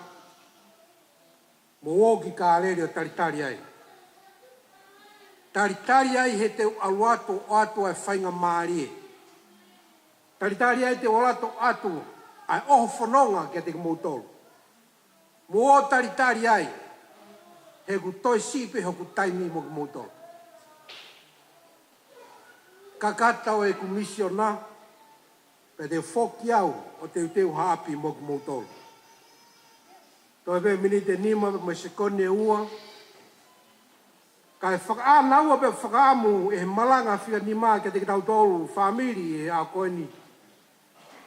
mou ō ki Kāleli ʻo talitali ai. Talitali ai he te u ʻalu atu ʻo ʻoatu ʻa e faingamālie. Talitali ai te u ʻalu atu ʻo ʻoatu ʻa e ʻoho fononga kiate kimoutolu. Mou ō talitali ai, he ʻoku toe siʻi pē hoku taimi mo kimoutolu. Kakata ʻeku misiona, pea te u foki au ʻo teuteu ha ʻapi mo kimoutolu. Toe pē miniti ʻe nima mo e sekoni ʻe ua, Kae fakaʻānaua pea fakaʻamu ʻe he malanga fika nima kiate kitautolu, fāmili ʻi he ʻaho ko eni.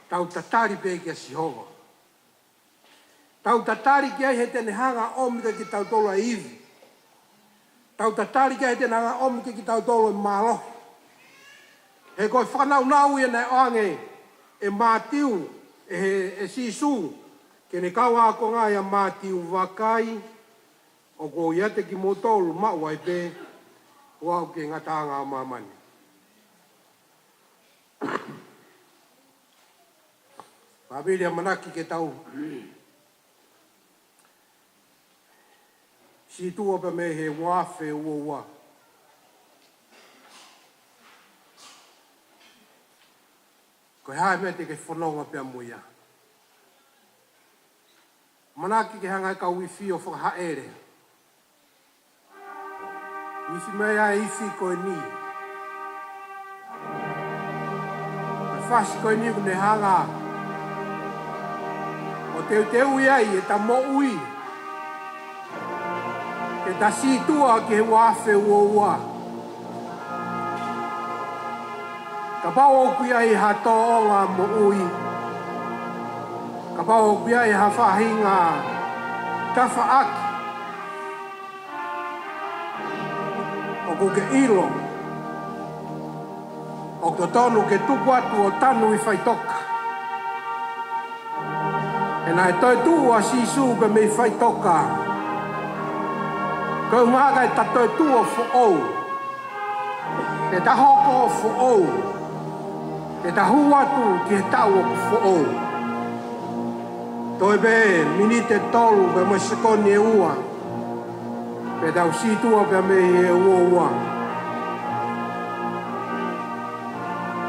Tau tatali pē kia Sihova. Tau tatali ki ai he te ne hanga ʻomi kiate kitautolu ʻa e ivi. Tau tatali ki ai he te ne hanga ʻomi kiate kitautolu ʻa e mālohi. He ko e fakanaunau ia naʻe ʻoange ʻe Mātiu, ʻe he, ʻe Sīsū, ki heʻene kau ākonga ʻia Mātiu, vakai, ʻoku ou ʻiate kimoutolu maʻu ai pē ʻo aʻu ki he ngataʻanga ʻo māmani. Fāmili, ʻamanaki ke tau sītuʻa pea mei he ua afe ua ua. Ko e hā e meʻa te ke fononga pea mo ia? ʻAmanaki ke hanga ʻe he kau ifi ʻo fakahaʻele ʻa e ifi mai ʻa e ifi ko eni. Ko e fasi ko eni ʻoku ne hanga ʻo teuteuʻi ai ʻeta moʻui ke ta sītuʻa ki he ua afe ua ua. Kapau ʻoku ʻi ai ha tōʻonga moʻui, kapau ʻoku ʻi ai ha faʻahinga tafaʻaki, ʻoku ke ʻilo ʻoku totonu ke tuku atu ʻo tanu ʻi faʻitoka. He naʻe toetuʻu ʻa Sīsū pea mei faʻitoka. Ko e ʻuhinga ia ke ta toetuʻu ʻo foʻou, ke ta hoko ʻo foʻou, ke ta hū atu ki he taʻu ʻoku foʻou. Toe pē miniti ʻe tolu pea mo e sekoni ʻe ua, pea tau sītuʻa pea mei he ua ua.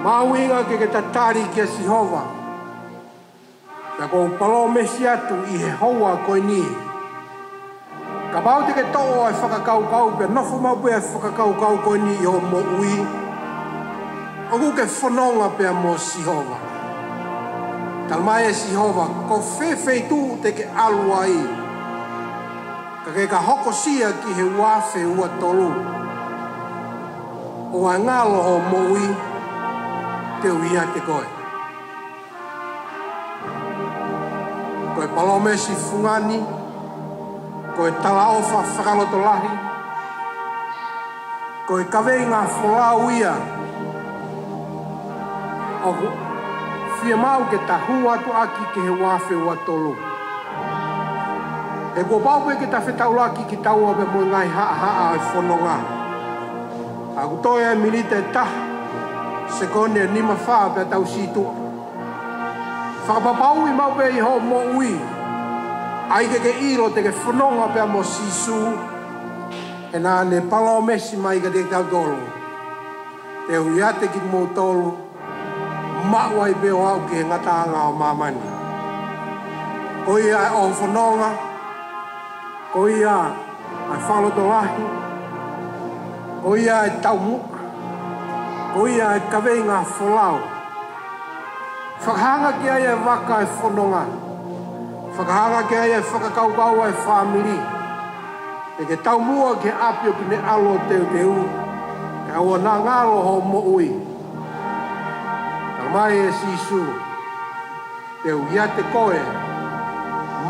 Mahuʻinga ke ke tatali kia Sihova. Pea ʻoku ou palōmesi atu ʻi he houa ko eni, kapau te ke toʻo ʻa e fakakaukau pea nofo maʻu pē ʻa e fakakaukau ko eni ʻi hoʻo moʻui, ʻoku ke fononga pea mo Sihova. Talamai ʻe Sihova, ko fē feituʻu te ke ʻalu ai, ka ke ka hokosia ki he ua afe ua tolu, ʻo ʻai ngalo hoʻo moʻui, te u ʻiate koe. Ko e palōmesi fungani, ko e talaʻofa fakalotolahi, ko e kaveinga folau ia ʻoku fiemaʻu ke ta hū atu ʻaki ki he ua afe ua tolu. He kuo pau pē ke ta fetaulaki kitaua pea mo e ngaahi haʻahaʻa ʻo e fononga. ʻOku toe ʻa e miniti ʻe taha, sekoni ʻe nima fā pea tau sītuʻa. Fakapapauʻi maʻu pē ʻi hoʻo moʻui, ʻai ke ke ʻilo te ke fononga pea mo Sīsū, he naʻa ne palōmesi mai kiate kitautolu, te u ʻiate kimoutolu maʻu ai pē ʻo aʻu ki he ngataʻanga ʻo māmani. Ko ia ʻa e ʻohofononga, ko ia ʻa e fakalotolahi, ko ia ʻa e taumuʻa, ko ia ʻa e kaveinga folau. Fakahanga ki ai ʻa e vaka ʻo e fononga. Fakahanga ki ai ʻa e fakakaukau ʻa e fāmili. Te ke taumuʻa ki he ʻapi ʻoku ne ʻalu ʻo teuteu, kae ʻoua naʻa ngalo hoʻo moʻui. Talamai ʻe Sīsū, te u ʻiate koe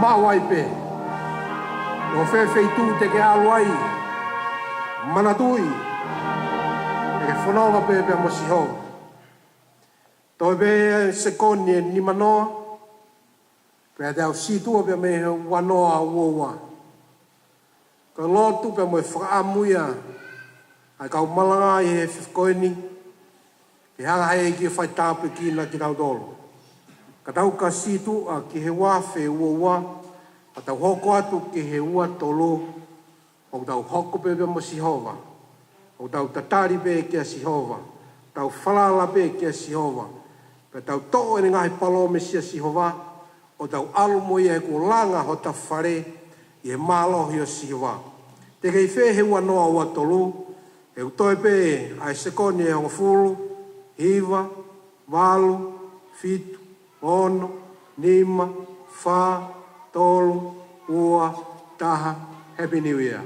maʻu ai pē. Ko fē feituʻu te ke ʻalu ai, manatuʻi, te ke fononga pē pea mo Sihova. Toe pē sekoni ʻe nima noa, pea tau sītuʻa pea mei he ua noa ua ua. Ko e lotu pea mo e fakaʻamu ia ʻa e kau malanga ʻi he efiafi ko eni, ke hanga ʻe he ʻEiki ʻo faitāpuekina kitautolu. Ka tau ka sītuʻa ki he ua afe ua ua, ka tau hoko atu ki he ua tolu, ʻoku tau hoko pē pea mo Sihova. ʻOku tau tatali pē kia Sihova. Tau falala pē kia Sihova. Pea tau toʻo ʻene ngaahi palōmesi ʻa Sihova, ʻo tau ʻalu mo ia he kuo langa hota fale ʻi he mālohi ʻo Sihova. Te kei fē he ua noa ua tolu, he ʻoku toe pē ʻa e sekoni ʻe hongofulu, hiva, valu, fitu, ono, nima, fā, tolu, ua, taha. Happy New Year.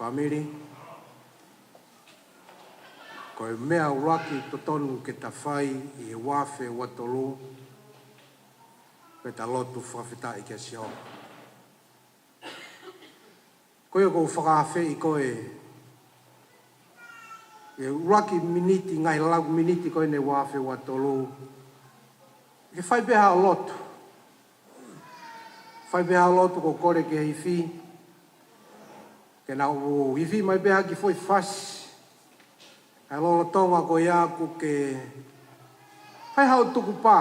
Fāmili, ko e meʻa ʻuluaki totonu ke ta fai ʻi he ua afe ua tolu, ke ta lotu fakafetaʻi kia Sihova. Ko ia ʻoku ou fakaafeʻi koe, ʻi he ʻuluaki miniti, ngaahi lau miniti ko eni ua afe ua tolu, ke fai pē haʻo lotu. Fai pē haʻo lotu, ʻoku ou kole ki he ifi ke nau ifi mai pē ha kiʻi foʻi fasi. ʻA e lolotonga ko ia ʻoku ke fai haʻo tukupā,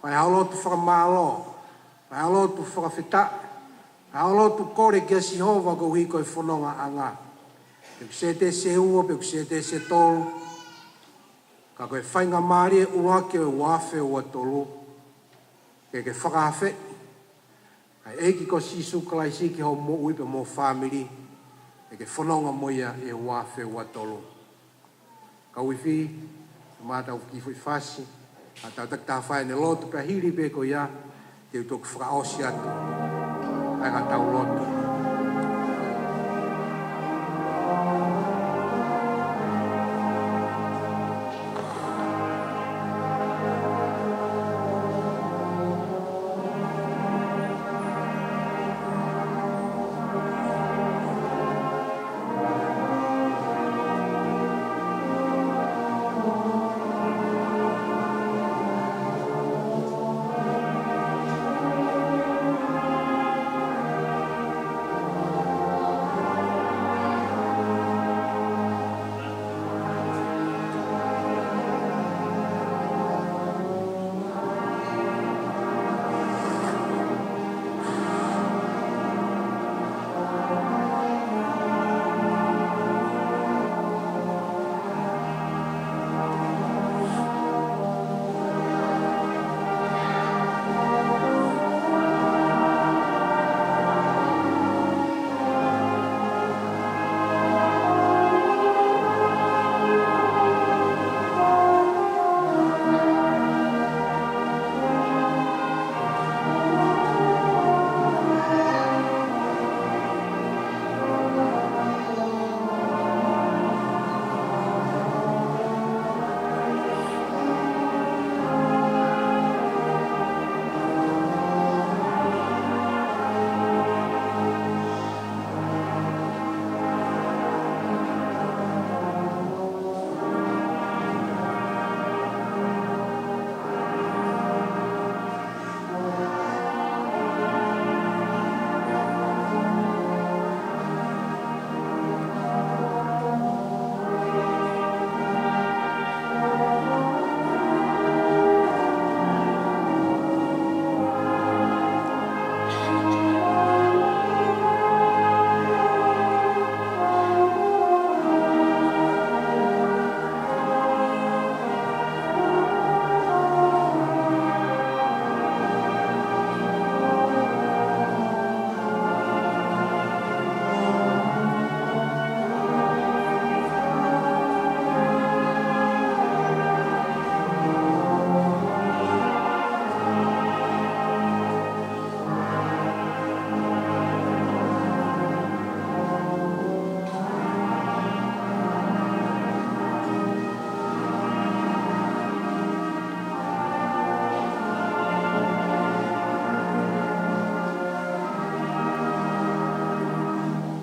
fai haʻo lotu fakamālō, fai haʻo lotu fakafetaʻi, fai haʻo lotu kole kia Sihova koeʻuhi ko e fonongaʻanga. Pe ʻoku sētesi ʻe ua, pe ʻoku sētesi ʻe tolu, ka ko e faingamālie ʻuluaki ʻo e ua afe ua tolu, ke ke fakaafeʻi ʻa e ʻEiki ko Sīsū Kalaisi ki hoʻo moʻui pea mo ho fāmili, ke ke fononga mo ia ʻi he ua afe ua tolu. Kau ifi, mātau kiʻi foʻi fasi, ʻa tau takitaha fai ʻene lotu pea hili pē ko ia, te u toki fakaʻosi atu ʻa e ʻetau lotu.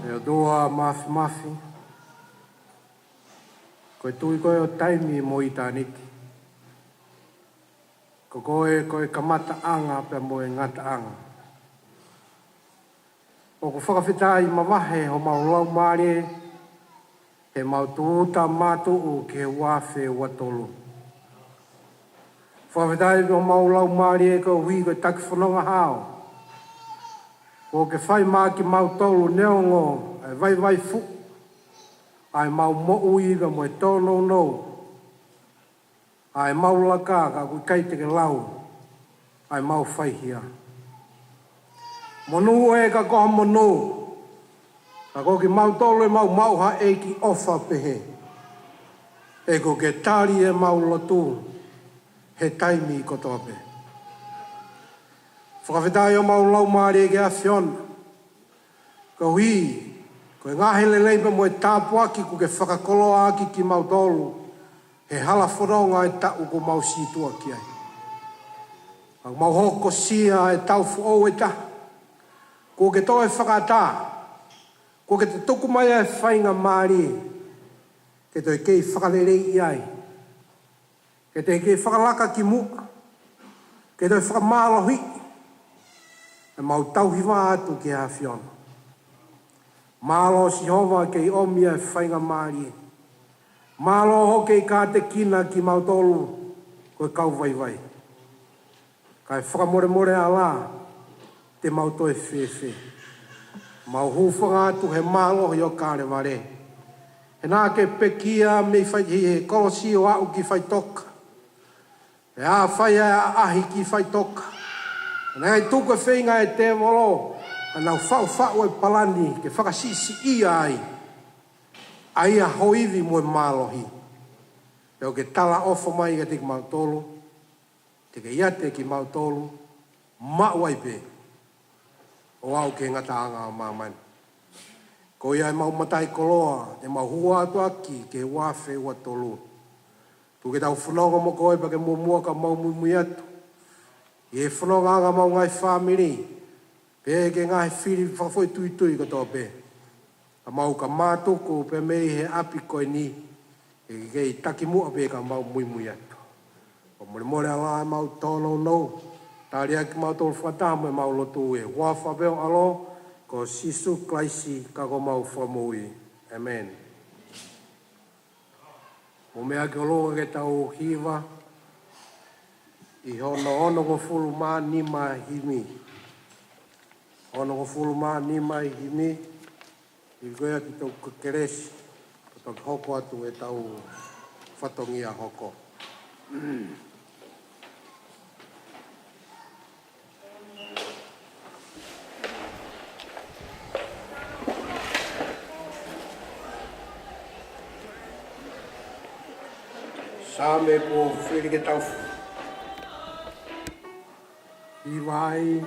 ʻE ʻOtua Māfimafi, ko e Tuʻi koe ʻo taimi mo ʻitāniti. Ko koe ko e kamataʻanga pea mo e ngataʻanga. ʻOku fakafetaʻi mavahe homau laumālie, heʻemau tūʻuta mātuʻu ki he ua afe ua tolu. Fakafetaʻi homau laumālie koeʻuhi ko e taki fononga hao kuo ke fai maʻa kimautolu neongo ʻa e vaivai fuʻu ʻa ʻemau moʻui pea mo e tōnounou ʻa ʻemau laka, ka ʻoku ʻikai te ke lau ʻa ʻemau faihia. Monū ē ka ko ha monū, ka ko kimautolu ʻemau maʻu ha ʻEiki ʻofa pehē, he kuo ke tali ʻemau lotu he taimi kotoa pē. Fakafetaʻi homau laumālie ki he ʻAfiona, koeʻuhi ko Ko e ngaahi lelei pea mo e tāpuaki kuo ke fakakoloa ʻaki kimautolu he hala fononga ʻo e taʻu kuo mau sītuʻa ki ai. Ka mau hokosia ʻetau foʻou ʻe taha. Kuo ke toe fakaʻatā. Kuo ke tuku mai ʻa e faingamālie ke toe kei fakaleleiʻi ai, ke toe kei fakalaka ki muʻa, ke toe fakamālohiʻi. ʻE mau tauhi vā atu ki he ʻAfiona. Mālō Sihova kei ʻomi ʻa e faingamālie. Mālō hoʻo kei kātekina kimautolu ko e kau vaivai. Kae fakamolemole ʻa e lā, te mau toe fēfē. Mau hūfanga atu he mālohi ʻo Kalevale. He naʻa ke pekia mei fai, he kolosi ʻo aʻu ki faʻitoka. He ʻa fai ʻa e ʻaʻahi ki faʻitoka. Naʻe tuku e feinga ʻa e tēvolo, ʻa ʻenau faʻufaʻu e palani ke fakasiʻisiʻia ai ʻa ia ho ivi mo e mālohi. Pea ʻoku ke talaʻofa mai kiate kimautolu, te ke ʻiate kimautolu, maʻu ai pē, ʻo aʻu ki he ngataʻanga ʻo māmani. Ko ia ʻemau mataʻikoloa, ʻemau hū atu ʻaki ki he ua afe ua tolu. Tuku ke tau fononga mo koe pea ke muʻomuʻa ka mau muimui atu. ʻI he fonongaʻanga ʻemau ngaahi fāmili, pea ki he ngaahi fili fakafoʻituitui kotoa pē. Ka mau ka mātuku pē mei he ʻapi ko eni, ʻe kei taki muʻa pē ka mau muimui atu. Fakamolemole ʻa e lā ʻemau tōnounou, tali ʻaki kimautolu fakataha mo ʻemau lotu ʻi he huafa pē ʻo e ʻAlo, ko Sīsū Kalaisi ko homau Fakamoʻui. ʻĒmeni. Mou meʻa ki ʻolunga ke tau hiva ʻi hono onongofulu mā nima himi. Onongofulu mā nima himi, ʻi ko ia ki tau kelesi, ka tau hoko atu ʻetau fatongia hoko. Saame kuo fili ke tau hiva ai.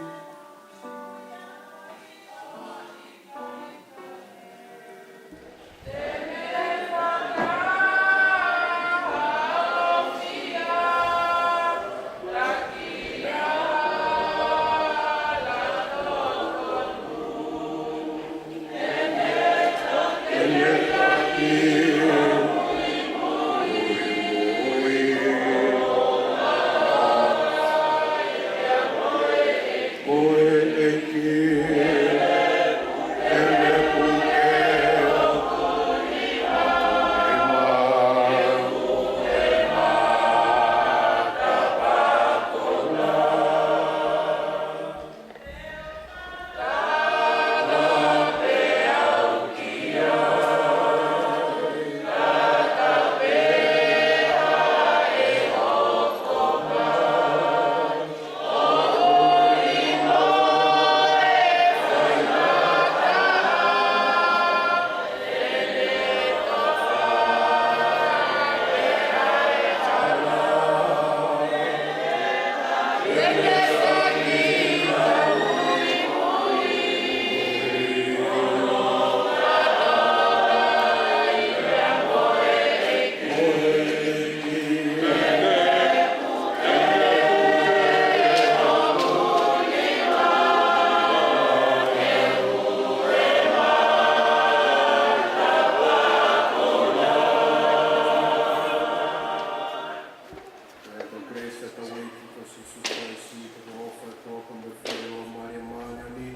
Ko e kelesi ʻa hotau ʻEiki ko Sīsū Kalaisi, ko e ʻofa ʻa e ʻOtua, mo e feohi ʻa Malia Māʻoniʻoni,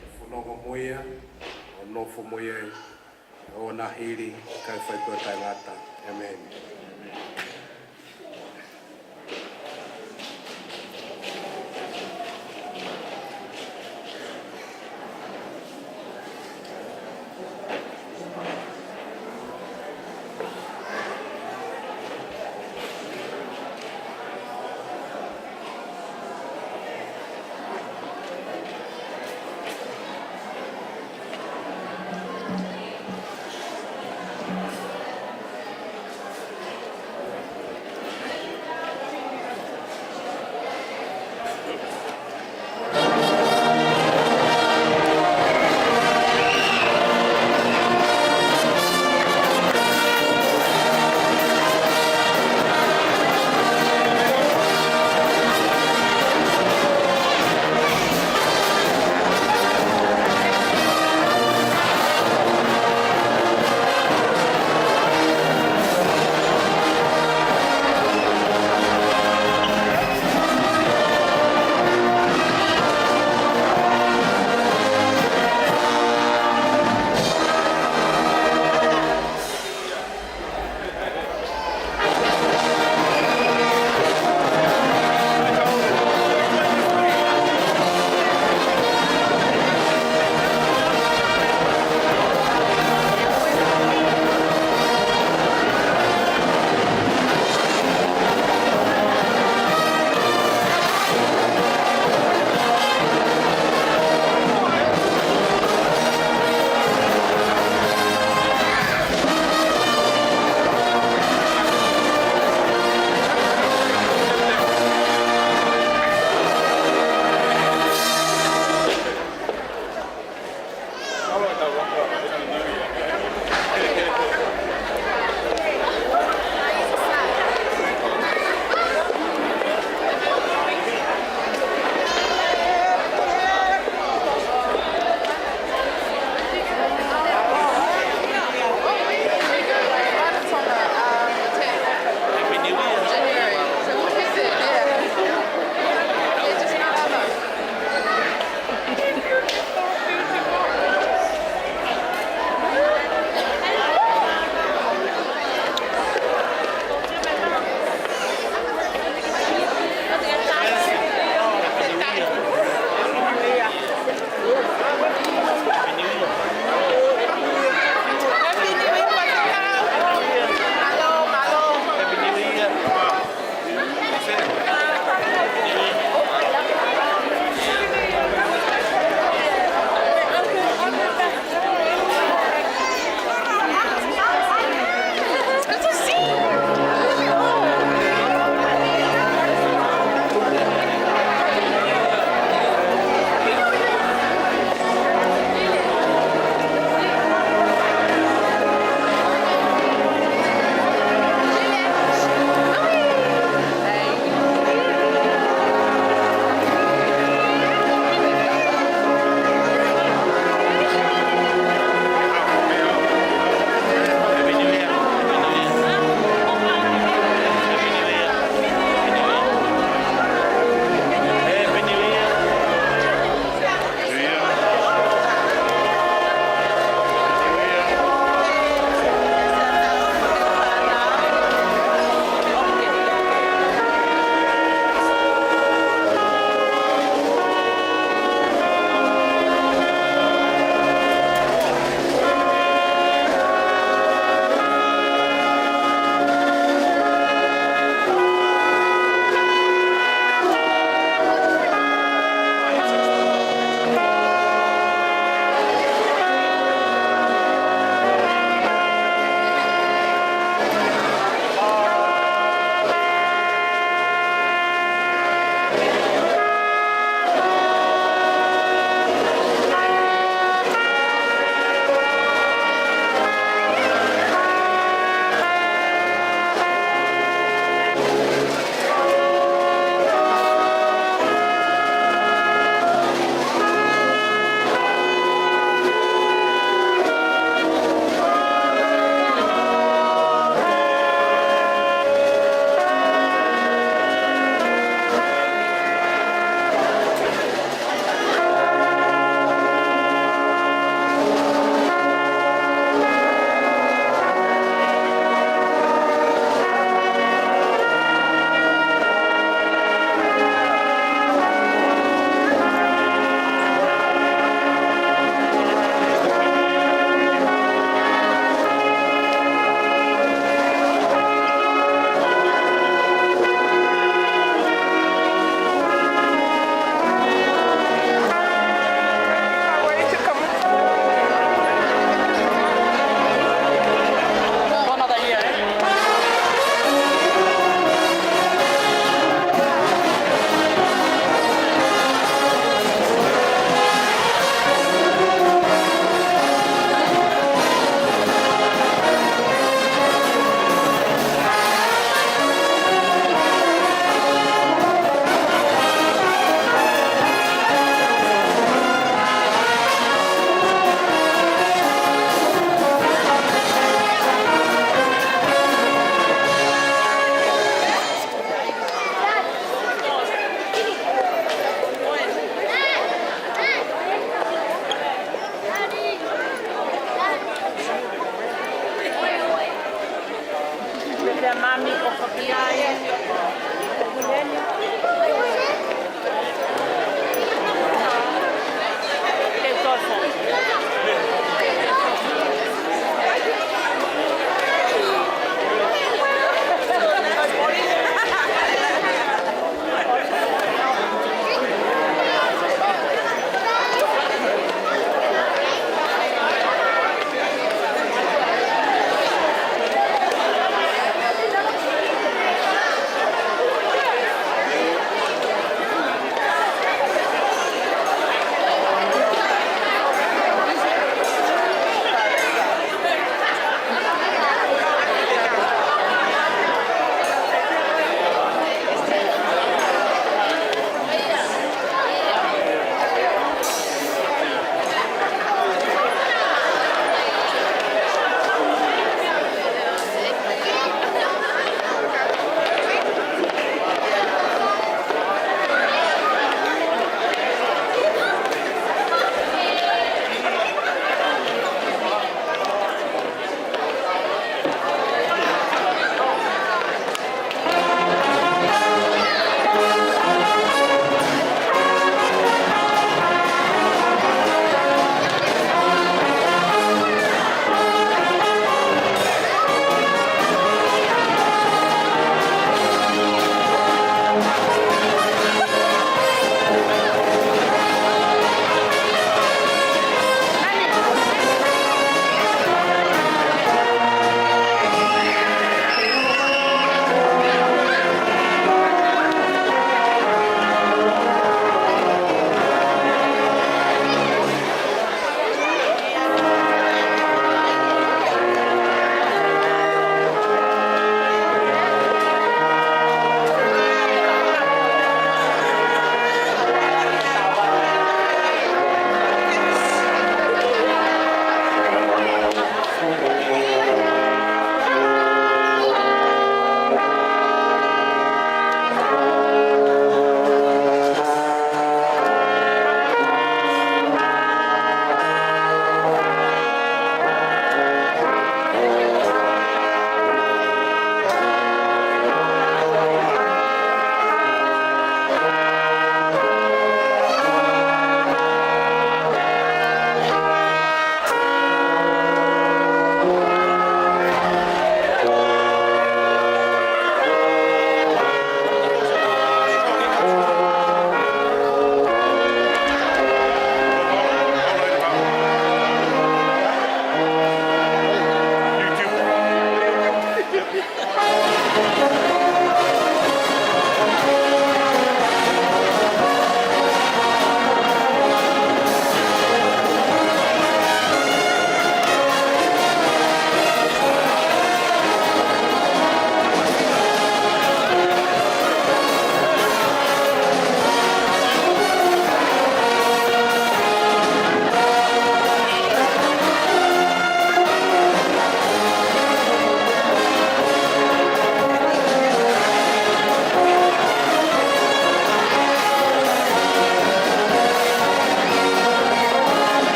ʻo fononga mo ia, ʻo nofo mo ia, ʻo nā hili, kae fai pē ʻo taʻengata. ʻĒmeni.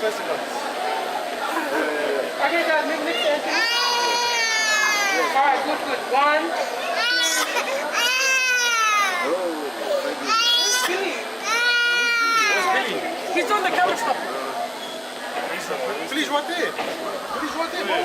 Okay, guys, make next entry. All right, good, good. One. He's on the counter stop. Please, what there? Please, what there, bro?